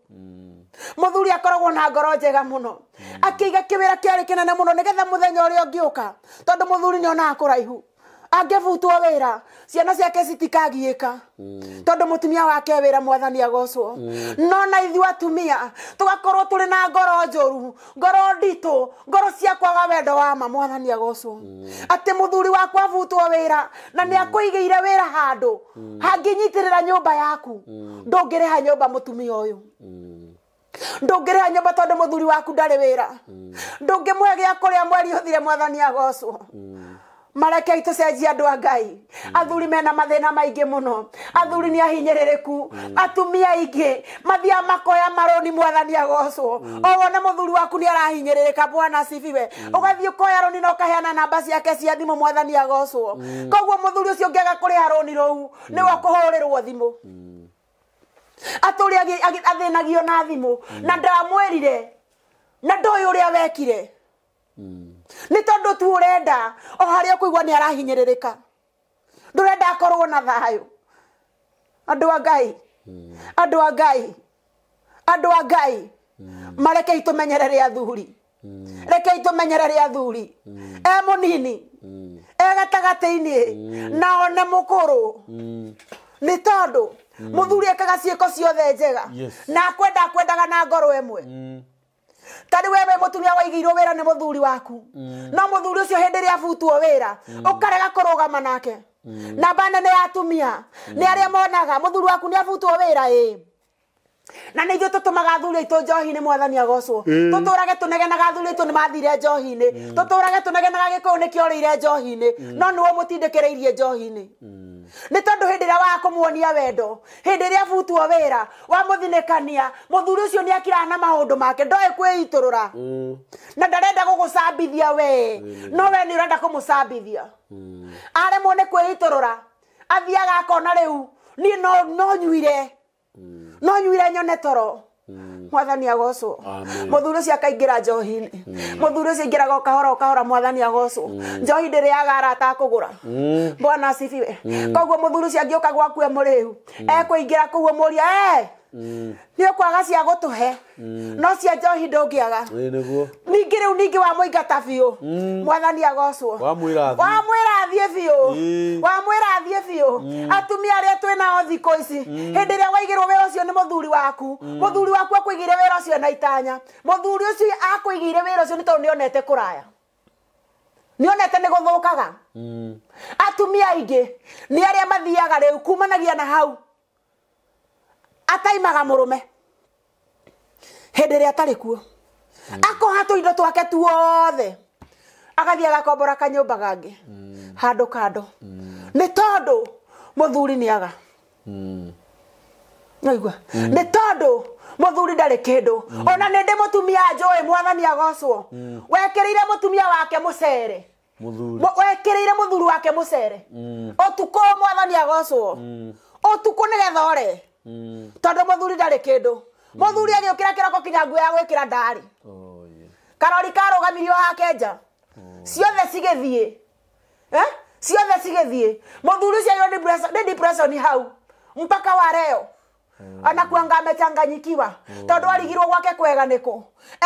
S2: Mũthuri akoragwo na ngoro njega mũno. Akĩiga kĩwĩra kĩarĩ kĩnene mũno nĩgetha mũthenya ũrĩa ũngĩũka, tondũ mũthuri nĩonaga kũraihu. Angĩbutwo wĩra, ciana ciake citikagiĩka. Tondũ mũtumia wake wĩra mwathani agocwo. No na ithuĩ atumia tũgakorwo tũrĩ na ngoro njũru, ngoro nditũ, ngoro cia kwaga wendo wa ma mwathani agocwo. Atĩ mũthuri waku abutwo wĩra na nĩ akũigĩire wĩra handũ hangĩnyitĩrĩra nyũmba yaku, ndũngĩrĩha nyũmba mũtumia ũyũ. Ndũngĩrĩha nyũmba tondũ mũthuri waku ndarĩ wĩra. Ndũngĩmũhe gĩa kũrĩa mweri ũthire mwathani agocwo. Marekei tũcenjie andũ a Ngai. Athuri mena mathĩna maingĩ mũno. Athuri nĩ ahinyĩrĩrĩku. Atumia aingĩ mathiaga makoya marũni mwathani agocwo. O wone mũthuri waku nĩ arahinyĩrĩrĩka Bwana asifiwe. Ũgathiĩ ũkoya rũni na ũkaheana namba ciake cia thimũ mwathani agocwo. Koguo mũthuri ũcio ũngĩaga kũrĩha rũni rũu nĩwe ũkũhũrĩrwo thimũ. Atũrĩ athĩnagio na thimũ na ndamwĩrire na ndoĩ ũrĩa wekire. Nĩ tondũ tu ũrenda o harĩa ũkũigua nĩ arahinyĩrĩrĩka. Ndũrenda akorwo na thayũ. Andũ a Ngai, andũ a Ngai, andũ a Ngai, marekei tũmenyerere athuri. Rekei tũmenyerere athuri. E mũnini, e gatagatĩ-inĩ, na one mũkũrũ. Nĩ tondũ mũthuri ekaga ciĩko ciothe njega.
S1: Yes.
S2: Na akwenda akwendaga na ngoro ĩmwe. Tarĩ we wĩ mũtumia waigĩirwo wĩra nĩ mũthuri waku. No mũthuri ũcio hĩndĩ ĩrĩa abutwo wĩra, ũkarega kũrũgama nake. Namba nene ya atumia nĩ arĩa monaga mũthuri waku nĩ abutwo wĩra ĩ. Na nĩ ithuĩ tũtũmaga athuri aitũ njohi-inĩ mwathani agocwo. Tũtũrage tũnegenaga athuri aitũ nĩ mathire njohi-inĩ. Tũtũrage tũnegenaga Gĩkũyũ nĩ kĩorĩire njohi-inĩ. No nĩwe ũmũtindĩkĩrĩirie njohi-inĩ. Nĩ tondũ hĩndĩ ĩrĩa waga kũmuonia wendo, hĩndĩ ĩrĩa abutwo wĩra, wamũthinĩkania, mũthuri ũcio nĩ akiraga na maũndũ make, ndoĩ kwĩitũrũra. Na ndarenda gũgũcambithia we, no we nĩ ũrenda kũmũcambithia. Aremwo nĩ kwĩitũrũra, athiaga akona rĩu, niĩ no nyuire. No nyuire nyone toro. Mwathani agocwo.
S1: Amen.
S2: Mũthuri ũcio akaingĩra njohi-inĩ. Mũthuri ũcio aingĩraga o kahora o kahora mwathani agocwo. Njohi ndĩrĩaga arata a kũgũra. Bwana asifiwe. Koguo mũthuri ũcio angĩũka gwaku e mũrĩu, ekũingĩra kũu ũmũrie, nĩ ũkwaga cia gũtũhe, no cia njohi ndũngĩaga.
S1: Ĩĩ nĩguo.
S2: Ningĩ rĩu ningĩ wamũingata biũ. Mwathani agocwo.
S1: Wamwĩra athiĩ.
S2: Wamwĩra athiĩ biũ.
S1: Ĩĩ.
S2: Wamwĩra athiĩ biũ. Atumia arĩa twĩ nao thikũ ici, hĩndĩ ĩrĩa waigĩrwo wĩra ũcio nĩ mũthuri waku, mũthuri waku akũigĩire wĩra ũcio na itanya. Mũthuri ũcio akũigĩire wĩra ũcio nĩ tondũ nĩonete kũraya. Nĩonete nĩ gũthũkaga. Atumia aingĩ nĩ arĩa mathiaga rĩu kumanagia na hau. Ataimaga mũrũme hĩndĩ ĩrĩa atarĩ kuo. Akoha tũindo twake tuothe agathiĩ agakombora kanyũmba gangĩ handũ kando. Nĩ tondũ mũthuri nĩ aga. Naigua? Nĩ tondũ mũthuri ndarĩ kĩndũ. Ona nĩ ndĩ mũtumia njũĩ mwathani agocwo. Wekĩrĩire mũtumia wake mũcere.
S1: Mũthuri.
S2: Wekĩrĩire mũthuri wake mũcere. Ũtukũ mwathani agocwo. Ũtukũ nĩgetha ore. Tondũ mũthuri ndarĩ kĩndũ. Mũthuri agĩũkĩra kĩroko kinya nguo ya gwĩkĩra ndarĩ.
S1: Oh, yeah.
S2: Karori karũgamirio hake nja. Ciothe cigĩthiĩ. Ciothe cigĩthiĩ. Mũthuri ũcio nĩ depression hau mpaka wa leo.
S3: Anakuanga amechanganyikiwa tondu arigirwo gwake kwega niku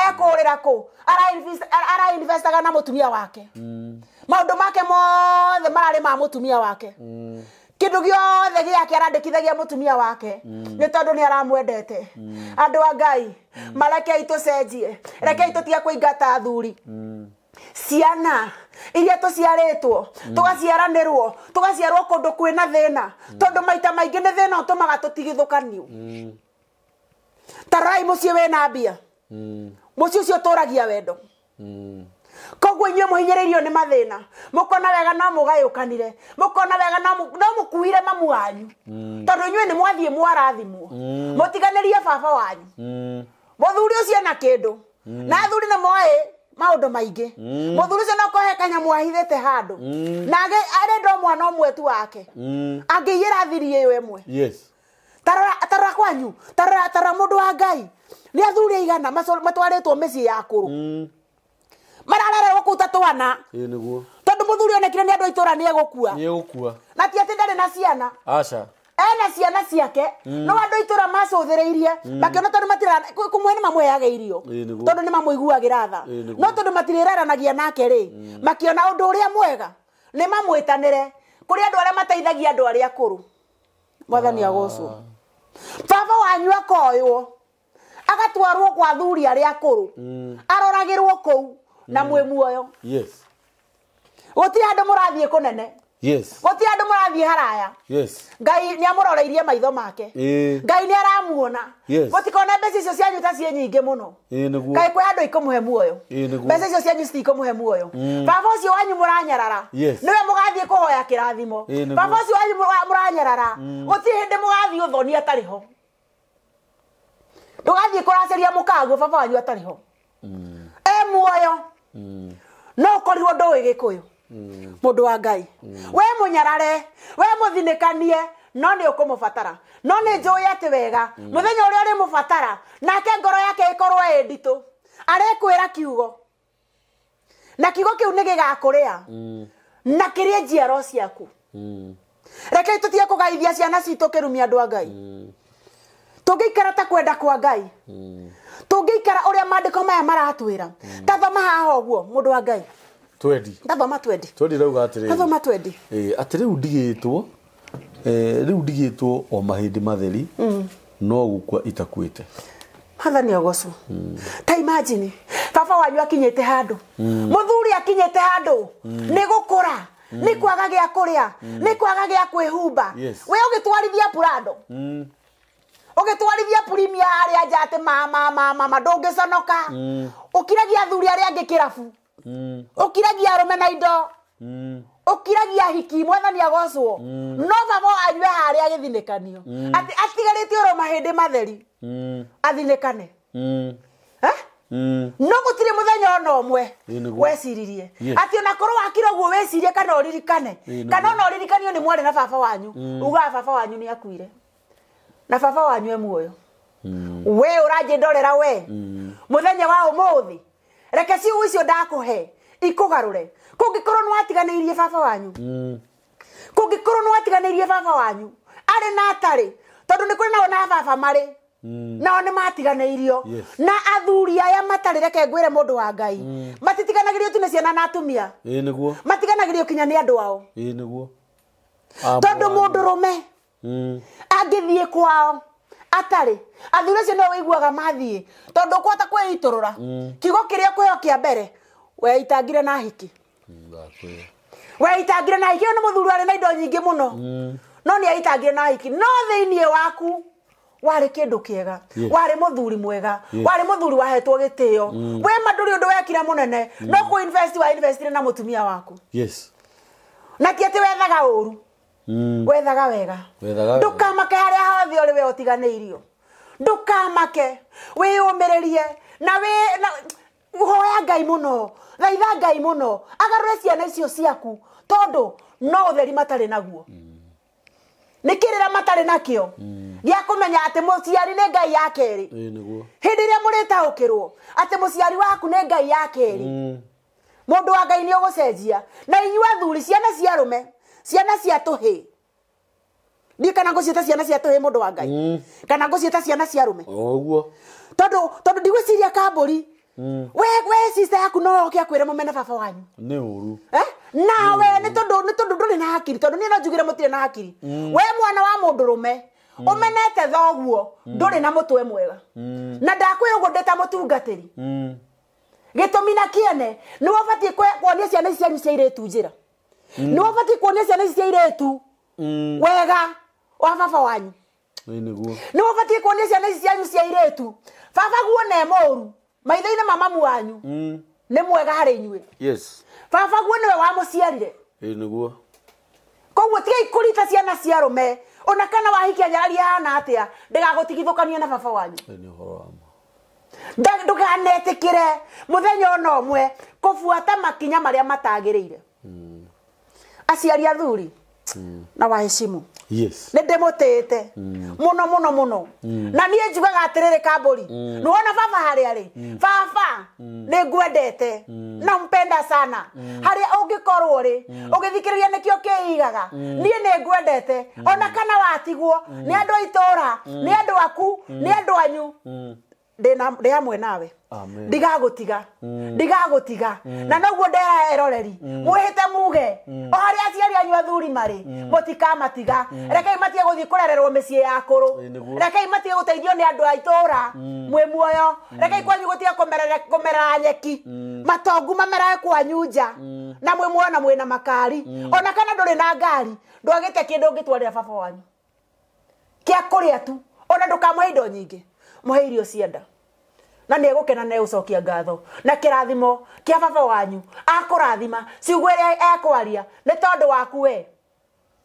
S3: ekurira ku ara investaga na mutumia wake. Maundu make mothe marari ma mutumia wake. Kindu giothe giake arandikithagia mutumia wake ni tondu ni aramwendete. Andu a Ngai marekei tucenjie, rekei tutige kuingata athuri. Ciana iria tuciarĩtwo tugaciaranĩrwo tugaciarwo kũndũ kwĩna thĩna tondu maita maingĩ nĩ thĩna ũtũmaga tũtigithũkanio. Tarai mũciĩ wĩna mbia, mũciĩ ũcio ũtũragia wendo. Koguo inyuĩ mũhinyĩrĩirio nĩ mathĩna mũkona wega no mũgayũkanire, mũkona wega no mũkuire mamu wanyu tondu inyuĩ nĩ mwathiĩ mwarathimwo mũtiganĩrie baba wanyu. Mũthuri ũcio ena kĩndũ na athuri nĩ moĩ maundu maingi. Muthuri ucio no kohe kanyamu ahithite handu na arenda mwana umwe tu wake angĩiyĩra thiri ĩyo ĩmwe.
S1: Yes.
S3: Tarora kwanyu, tarora mundu wa Ngai ni athuri aigana matwarĩtwo mĩciĩ ya kũrũ mararererwo kũu ta twana.
S1: Ĩĩ nĩguo.
S3: Tondu muthuri onekire nĩ andũ a itũra nĩ egũkua.
S1: Nĩ egũkua.
S3: Na ti atĩ ndarĩ na ciana.
S1: Aca.
S3: Ena ciana ciake no andũ itũra macũthĩrĩirie makiona tondu matira kũmwe nĩ mamũheaga irio tondu nĩ mamũiguagĩra tha no tondu matirĩraranagia nake rĩ makiona ũndũ ũrĩa mwega nĩ mamwĩtanĩre kũrĩ andũ arĩa mateithagia andũ arĩa akũrũ. Mwathani agocwo. Baba wanyu akoywo agatwarwo kwa athuri arĩa akũrũ aroragĩrwo kũu na mwĩ muoyo.
S1: Yes.
S3: Gũtirĩ handũ mũrathiĩ kũnene.
S1: Yes.
S3: Gũtirĩ handũ mũrathiĩ haraya.
S1: Yes.
S3: Ngai nĩ amũroreirie maitho make. Ngai nĩ aramuona.
S1: Yes.
S3: Mũtikone mbeca icio cianyu ta ciĩ nyingĩ mũno.
S1: Ĩĩ nĩguo.
S3: Kaĩ kwĩ handũ ikũmũhe muoyo.
S1: Ĩĩ nĩguo.
S3: Mbeca icio cianyu citikũmũhe muoyo. Baba ũcio wanyu mũranyarara.
S1: Yes.
S3: Nĩwe mũgathiĩ kũhoya kĩrathimo. Baba ũcio wanyu mũranyarara. Gũtirĩ hĩndĩ mũgathiĩ ũthoni atarĩ ho. Ndũgathiĩ kũraceria mũkaguo baba wanyu atarĩ ho. E muoyo. No ũkorirwo ndũĩ Gĩkũyũ. Mundu wa Ngai we munyarare we muthinikanie no nĩ ũkũmũbatara no nĩ njũĩ atĩ wega mũthenya ũrĩa ũrĩmũbatara nake ngoro yake ĩkorwo ĩ nditũ arekwĩra kiugo na kiugo kĩu nĩ gĩgakũrĩa na kĩrĩe njiaro ciaku. Rekei tũtige kũgaithia ciana citũ kĩrumi andũ a Ngai. Tũngĩikara ta kwenda kwa Ngai, tũngĩikara ũrĩa maandĩko maya maratwĩra. Ta thoma haha ũguo mũndũ wa Ngai.
S1: Twendi.
S3: Tathoma twendi.
S1: Twendi rauga atiriri.
S3: Tathoma twendi.
S1: Ati riu ndigitwo riu ndigitwo o mahindi matheri no gukua itakuite.
S3: Mwathani agocwo. Ta imagine baba wanyu akinyite handu. Muthuri akinyite handu ni gukura, ni kwaga gĩa kũrĩa, ni kwaga gĩa kwĩhumba. We ũgĩtwarithia Prado. Ũgĩtwarithia Premier harĩa nja atĩ mama mama ndũngĩconoka. Ũkiragia athuri arĩa angĩ kĩrabu. Ũkiragia arũme na indo. Ũkiragia hiki. Mwathani agocwo. No baba wanyu harĩa agĩthinĩkanio atĩ atigarĩte oro mahĩndĩ matheri athinĩkane. No gũtirĩ mũthenya ona ũmwe weciririe atĩ ona korwo wakira ũguo wecirie kana ũririkane kana ona ũririkanio nĩ mwarĩ na baba wanyu ugaga baba wanyu nĩ akuire na baba wanyu e muoyo. We ũranjĩndorera we mũthenya wa ũmũthĩ reke ciugo icio ndakũhe ikũgarũre. Kũngĩkorwo nĩ watiganĩirie baba wanyu, kũngĩkorwo nĩ watiganĩirie baba wanyu arĩ na atarĩ tondu nĩ kũrĩ nao na baba marĩ nao nĩ matiganĩirio na athuri aya matarĩ. Reke ngwĩre mũndũ wa Ngai matitiganagĩrio tu nĩ ciana na atumia.
S1: Ĩĩ nĩguo.
S3: Matiganagĩrio kinya nĩ andũ ao.
S1: Ĩĩ nĩguo.
S3: Tondu mũndũ rũme angĩthiĩ kwao atarĩ athuri acio nĩo wĩiguaga mathiĩ tondu ũkũhota kwĩitũrũra kiugo kĩrĩa ũkũheo kĩa mbere weitangire na hiki. Weitangire na hiki. Ũyũ nĩ mũthuri arĩ na indo nyingĩ mũno no nĩ aitangire na hiki no thĩinĩ waku warĩ kĩndũ kĩega, warĩ mũthuri mwega, warĩ mũthuri wahetwo gĩtĩo. We ma ndũrĩ ũndũ wekire mũnene no kũ invest wa investire na mũtumia waku.
S1: Yes.
S3: Na ti atĩ wethaga ũru, wethaga wega. Ndũkamake harĩa hothe ũrĩ we ũtiganĩirio. Ndũkamake, wĩyũmĩrĩrie na hoya Ngai mũno, thaitha Ngai mũno agarũre ciana icio ciaku tondu no ũtheri matarĩ naguo. Nĩ kĩrĩra matarĩ nakĩo gĩa kũmenya atĩ mũciari nĩ Ngai ya kerĩ. Hĩndĩ ĩrĩa mũrĩtaũkĩrwo atĩ mũciari waku nĩ Ngai ya kerĩ, mũndũ wa Ngai nĩ ũgũcenjia. Na inyuĩ athuri, ciana cia arũme, ciana cia tũhĩ, Ndiĩ kana ngũciĩta ciana cia tũhĩĩ mũndũ wa Ngai, kana ngũciĩta ciana cia arũme.
S1: Oguo.
S3: Tondũ ndigwĩciria kambũri we sister yaku no oke akwĩre mũmene baba wanyu.
S1: Nĩ ũru.
S3: Nawe nĩ tondũ ndũrĩ na hakiri, tondũ niĩ no njugire mũtirĩ na hakiri. We mwana wa mũndũrũme ũmenete thoguo, ndũrĩ na mũtwe mwega. Na ndakwĩra ũguo ndĩ ta mũtungatĩri. Gĩtũmi na kĩene nĩ wabatiĩ kuonia ciana ici cianyu cia airĩtu njĩra. Nĩ wabatiĩ kuonia ciana ici cia airĩtu wega wa baba wanyu.
S1: Nĩguo.
S3: Nĩ wabatiĩ kuonia ciana ici cianyu cia airĩtu baba guo ne mũũru maitho-inĩ ma mamu wanyu, nĩ mwega harĩ inyuĩ.
S1: Yes.
S3: Baba guo nĩwe wamũciarire.
S1: Nĩguo.
S3: Koguo tigai kũrita ciana cia arũme, ona kana wahikia nyarari hana atĩa, ndĩgagũtigithũkania na baba wanyu.
S1: Nĩ ũhoro wa ma.
S3: Ndũkanetĩkĩre mũthenya ona ũmwe kũbuata makinya marĩa matagĩrĩire. Aciari athuri na waheshimu.
S1: Yes.
S3: Nĩ ndĩmũtĩĩte mũno mũno mũno. Na niĩ njugaga atĩrĩrĩ kambũri, nĩwona baba harĩa rĩ, baba nĩ ngwendete na mpenda sana. Harĩa ũngĩkorwo rĩ, ũgĩthikĩrĩria nĩkĩo kĩigaga, niĩ nĩ ngwendete ona kana watigwo nĩ andũ a itũũra, nĩ andũ aku, nĩ andũ anyu, ndĩ hamwe nawe. Ndigagũtiga, ndigagũtiga. Na noguo ndera eroreri mwĩhĩte muge o harĩa aciari anyu athuri marĩ, mũtikamatiga. Rekei matige gũthiĩ kũrererwo mĩciĩ ya akũrũ, rekei matige gũteithio nĩ andũ a itũũra mwĩ muoyo, rekei kwanyu gũtige kũmerera nyeki, matongu mamerage kwanyu nja, na mwĩ muoyo na mwĩna makari. Ona kana ndũrĩ na ngari, ndwagĩte kĩndũ ũngĩtwarĩra baba wanyu kĩa kũrĩa tu, ona ndũkamũhe indo nyingĩ, mũhe irio cia nda. Na nĩ egũkena na egũcokia ngatho na kĩrathimo kĩa baba wanyu akũrathima ciugo iria ekwaria nĩ tondũ waku we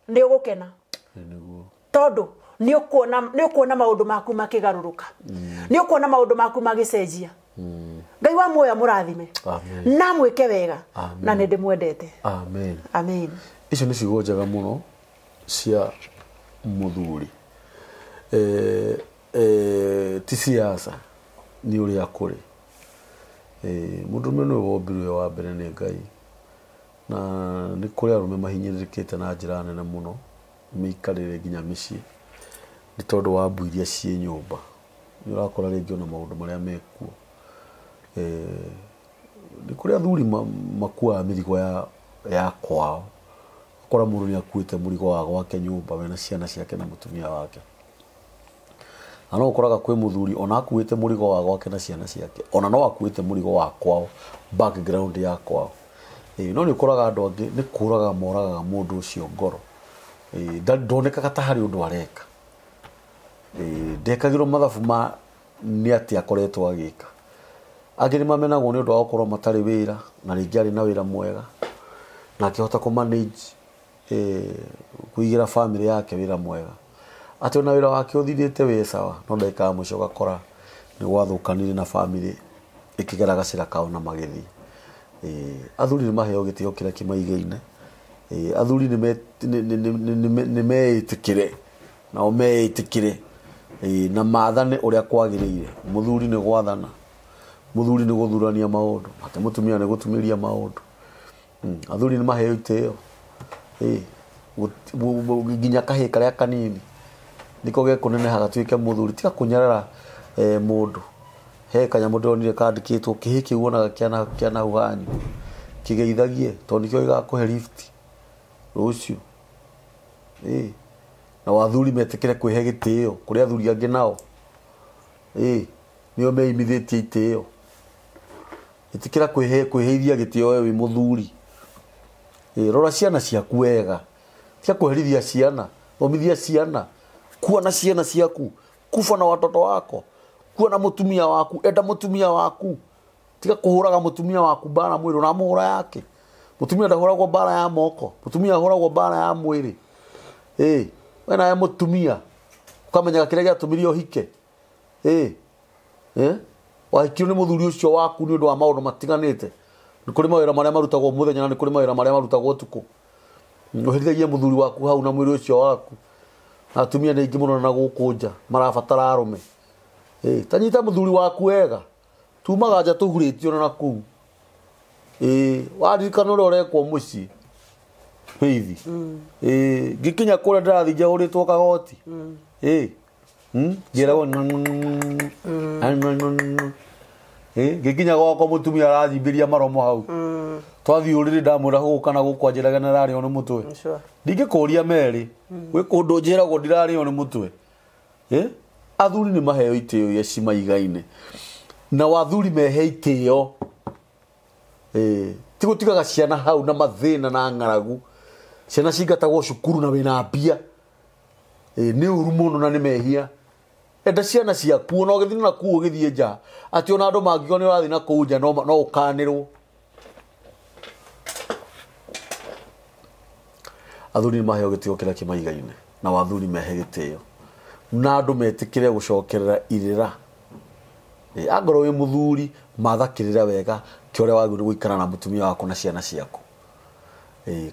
S3: nĩ ũgũkena. Tondũ nĩ ũkuona maũndũ maku makĩgarũrũka, nĩ ũkuona maũndũ maku magĩcenjia. Ngai wa muoyo amũrathime na mwĩke wega, na nĩ ndĩmwendete.
S1: Amen.
S3: Amen.
S1: Icio nĩ ciugo njega mũno cia mũthuri. Ti siasa nĩ ũrĩa kũrĩ. Mũndũrũme nĩwe wombirwo wa mbere nĩ Ngai, na nĩ kũrĩ arũme mahinyĩrĩrĩkĩte na njĩra nene mũno mĩikarĩre nginya mĩciĩ nĩ tondũ wa mbu iria ciĩ nyũmba. Nĩ ũrakora rĩngĩ ona maũndũ marĩa mekuo. Nĩ kũrĩ athuri makuaga mĩrigo ya kwao. Ũkora mũndũ nĩ akuĩte mũrigo wa gwake nyũmba wena ciana ciake na mũtumia wake. Na no ũkoraga kwĩ mũthuri ona akuĩte mũrigo wa gwake na ciana ciake, ona no akuĩte mũrigo wa kwao, background ya kwao. No nĩ ũkoraga andũ angĩ nĩ kũraga moragaga mũndũ ũcio ngoro. Ndonekaga ta harĩ ũndũ areka. Ndekagĩrwo mathabu ma nĩ atĩa akoretwo agĩka. Angĩ nĩ mamenagwo nĩ ũndũ wa gũkorwo matarĩ wĩra, na rĩngĩ arĩ na wĩra mwega na akĩhota kũ manage kũigĩra family yake wĩra mwega. Atĩ ona wĩra wake ũthirĩte wĩ sawa, no ndagĩka ya mũico ũgakora nĩ gwathũkanire na family ĩkĩgera gacĩra kao na magĩthiĩ. Athuri nĩ maheo gĩtĩo kĩrĩa kĩmaigaine. Athuri nĩ meĩtĩkĩre, nao meĩtĩkĩre, na maathane ũrĩa kwagĩrĩire. Mũthuri nĩ gwathana, mũthuri nĩ gũthurania maũndũ, nake mũtumia nĩ gũtumĩria maũndũ. Athuri nĩ maheo itĩo nginya kahĩĩ karĩa kanini niko gekũneneha gatuĩke mũthuri. Tiga kũnyarara mũndũ. He kanyamũ ndĩronire kandĩkĩtwo kĩhĩ kĩu wonaga kĩa nahau hanyu, kĩgeithagie tondũ nĩkĩo gĩgakũhe lift rũciũ. Na athuri metĩkĩre kwĩhe gĩtĩo kũrĩ athuri angĩ nao. Nĩo meimithĩtie itĩo. Ĩtĩkĩra kwĩheithia gĩtĩo we wĩ mũthuri. Rora ciana ciaku wega, cia kũherithia ciana, thomithia ciana, kuwa na ciana ciaku, kuba na watoto wako, kuwa na mũtumia waku, enda mũtumia waku. Tiga kũhũraga mũtumia waku mbara mwĩrĩ, ũramũhũra yake. Mũtumia ndahũragwo mbara ya moko, mũtumia ahũragwo mbara ya mwĩrĩ. We nawe mũtumia ũkamenyaga kĩrĩa gĩatũmire ũhike. Wahikirwo nĩ mũthuri ũcio waku nĩ ũndũ wa maũndũ matiganĩte. Nĩ kũrĩ mawĩra marĩa marutagwo mũthenya na nĩ kũrĩ mawĩra marĩa marutagwo ũtukũ. Ũherithagia mũthuri waku hau na mwĩrĩ ũcio waku. Na atumia nĩ aingĩ mũno na gũkũ nja marabatara arũme. Ta nyita mũthuri waku wega. Tumaga nja tũhurĩtio na kũu. Waririkana ũrĩa ũrekwo mũciĩ. Faith. Ngĩkinya kũrĩa ndĩrathiĩ njahũrĩtwo kagoti. Ngĩragwo ngĩkinya gwakwa mũtumia arathimbĩria maromo hau. Twathiĩ ũrĩrĩ ndamwĩra gũkũ kana gũkũ anjĩraga nĩ ararĩo nĩ mũtwe. Ndingĩkũria merĩ gwĩ kũndũ njĩragwo ndirarĩo nĩ mũtwe. Athuri nĩ maheo itĩo iria cimaigaine na wathuri mehe itĩo. Ti gũtigaga ciana hau na mathĩna na ng'aragu. Ciana cingatagwo cukuru na wĩna mbia. Nĩ ũru mũno na nĩ mehia. Enda ciana ciaku ona ũgĩthiĩ na kũu ũgĩthiĩ nja atĩ ona andũ mangĩkorwo nĩ ũrathiĩ na kũu nja no ũkanĩrwo. Athuri nĩ maheo gĩtĩo kĩrĩa kĩmaigaine na wathuri mehe gĩtĩo na andũ metĩkĩre gũcokerera irĩra. Angorwo wĩ mũthuri matha kĩrĩra wega kĩa ũrĩa wagĩrĩirwo gũikara na mũtumia waku na ciana ciaku.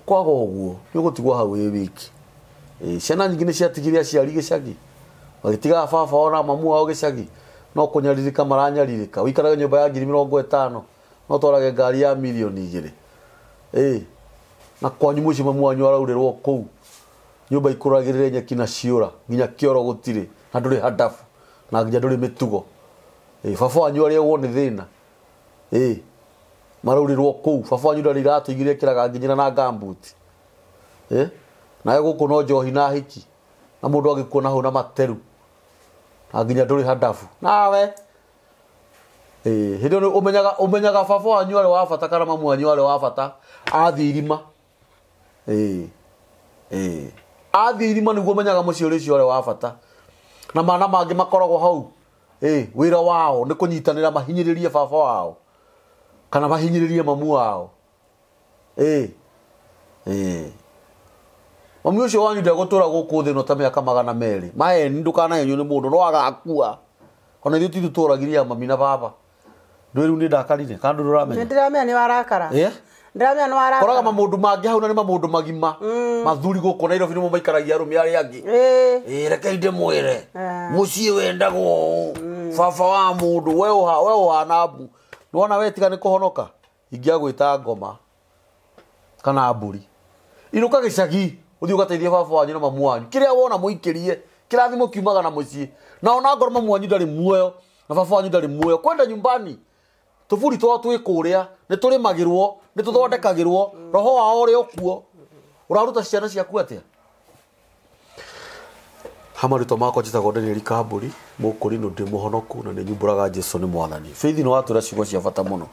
S1: Kwaga ũguo nĩ ũgũtigwo hau wĩ wiki. Ciana nyingĩ nĩ ciatigire aciari gĩcagi magĩtigaga baba wao na mamu wao gĩcagi no kũnyarirĩka maranyarirĩka. Ũikarage nyũmba ya 50,000 no twarage ngari ya 2 million. Na kwanyu mũciĩ mamu wanyu araurĩrwo kũu nyũmba ikũragĩrĩre nyeki na ciũra nginya kĩoro gũtirĩ na ndũrĩ handabu na nginya ndũrĩ mĩtugo. Baba wanyu arĩagwo nĩ thĩna. Maraurĩrwo kũu baba wanyu ndarĩ iratũ igĩrĩ ekĩraga nginyĩra na ngambuti. Nawe gũkũ no njohi na hiki na mũndũ agĩkuona hau na materu na nginya ndũrĩ handabu nawe. Hĩndĩ ĩyo ũmenyaga baba wanyu arĩ wa bata kana mamu wanyu arĩ wa bata athiĩ irima. Athiĩ irima nĩguo ũmenyaga mũciĩ ũrĩ ũcio arĩ wa bata na mana mangĩ makoragwo hau. Wĩra wao nĩ kũnyitanĩra mahinyĩrĩrie baba wao kana mahinyĩrĩrie mamu wao. Mami ũcio wanyu ndegũtũra gũkũ thĩ ĩno ta mĩaka 200. Maheni ndũkanahenywo nĩ mũndũ no agakua. Ona ithuĩ ti tũtũragiria mami na baba. Ndũĩ rĩu nĩ ndakarire kana ndũrĩ ũramenya?
S3: Nĩndĩramenya nĩ warakara. Ndĩramenya nĩ warakara.
S1: Koraga maũndũ mangĩ hau na nĩ maũndũ magima. Mathuri gũkũ Nairobi nĩmo maikaragia arũme arĩa angĩ. Reke ndĩmwĩre mũciĩ wendagwo ũũ. Baba wa mũndũ we ũhana mbu. Nĩwona we tiga nĩ kũhonoka ingĩagwĩta ngoma kana mbũri. Inũka gĩcagi ũthiĩ ũgateithie baba wanyu na mamu wanyu. Kĩrĩa wona mũikĩrie kĩrathimo kiumaga na mũciĩ. Na ona ngorwo mamu wanyu ndarĩ muoyo na baba wanyu ndarĩ muoyo kwenda nyumbani tũburi twao twĩ kũrĩa nĩ tũrĩmagĩrwo nĩ tũthondekagĩrwo roho wao ũrĩ okuo. Ũraruta ciana ciaku atĩa? Hamarĩtwa makwa njĩtagwo Daniel Kambũri mũkũrinũ ndĩ mũhonoku na nĩ nyumbũraga Jesũ nĩ mwathani. Faith nĩ watwĩra ciugo cia bata mũno.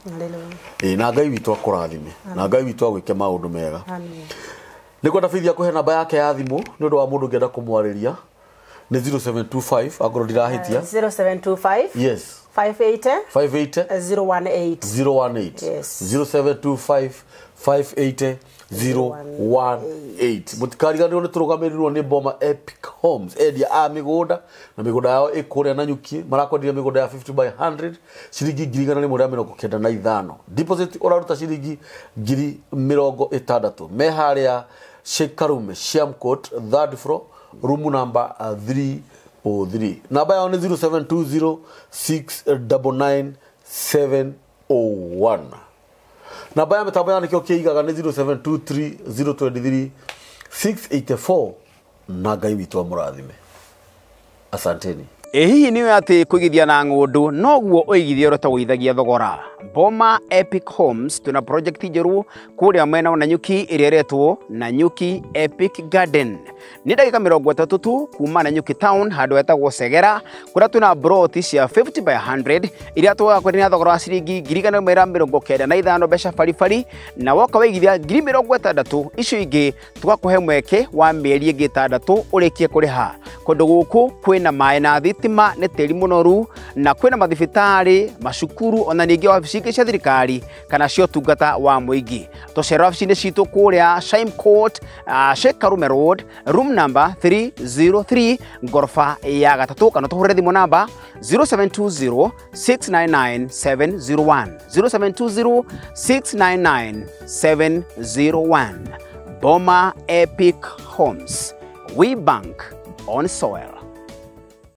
S1: Na Ngai witũ akũrathime na Ngai witũ agwĩke maũndũ mega. Nĩ kwenda Faith akũhe namba yake ya thimũ nĩ ũndũ wa mũndũ ũngĩenda kũmwarĩria nĩ 0725 angorwo ndirahĩtia.
S2: 0725
S1: yes
S2: 580
S1: 580
S2: 018
S1: 018.
S2: Yes.
S1: 0725 580 018. Mũtikariganĩrwo nĩ tũrũgamĩrĩirwo nĩ Boma Epic Homes endia a mĩgũnda na mĩgũnda yao ĩ kũrĩa Nanyuki. Marakwenderia mĩgũnda ya 50 by 100 ciringi 195,000. Deposit ũraruta ciringi 60,000. Me harĩa Sheikh Karume Shamcourt 3rd floor room number 303. Namba yao nĩ 0720 699 701. Namba ya mĩtambo ya nĩkĩo kĩigaga nĩ 0723 023 684. Na Ngai witũ amũrathime. Asanteni.
S4: Hihi nĩ atĩ kũigithia na ng'ũndũ noguo ũigithia ũrĩa ũtagũithagia thogora. Boma Epic Homes twĩna project njerũ kũrĩa mwena wa Nanyuki ĩrĩa ĩretwo Nanyuki Epic Garden. Nĩ ndagĩka 30 tu kuma Nanyuki town handũ hetagwo Segera kũrĩa twĩna broti cia 50 by 100 iria tũgakwenderia na thogora wa ciringi 195,000 mbeca baribari na woka waigithia 60,000 icio ingĩ tũgakũhe mweke wa mĩeri ĩngĩ 6 ũrĩkie kũrĩha. Kũndũ gũkũ kwĩna maĩ na thitima nĩ tĩri mũnoru na kwĩna mathibitarĩ macukuru ona ningĩ wabici ingĩ cia thirikari kana cia ũtungata wa mũingĩ. Tũcera wabici-inĩ citũ kũrĩa Shime Court, Sheikh Karume Road, room number 303 ngoroba ya gatatũ kana tũhũrĩre thimũ namba 0720 699 701 0720 699 701. Boma Epic Homes, we bank on soil.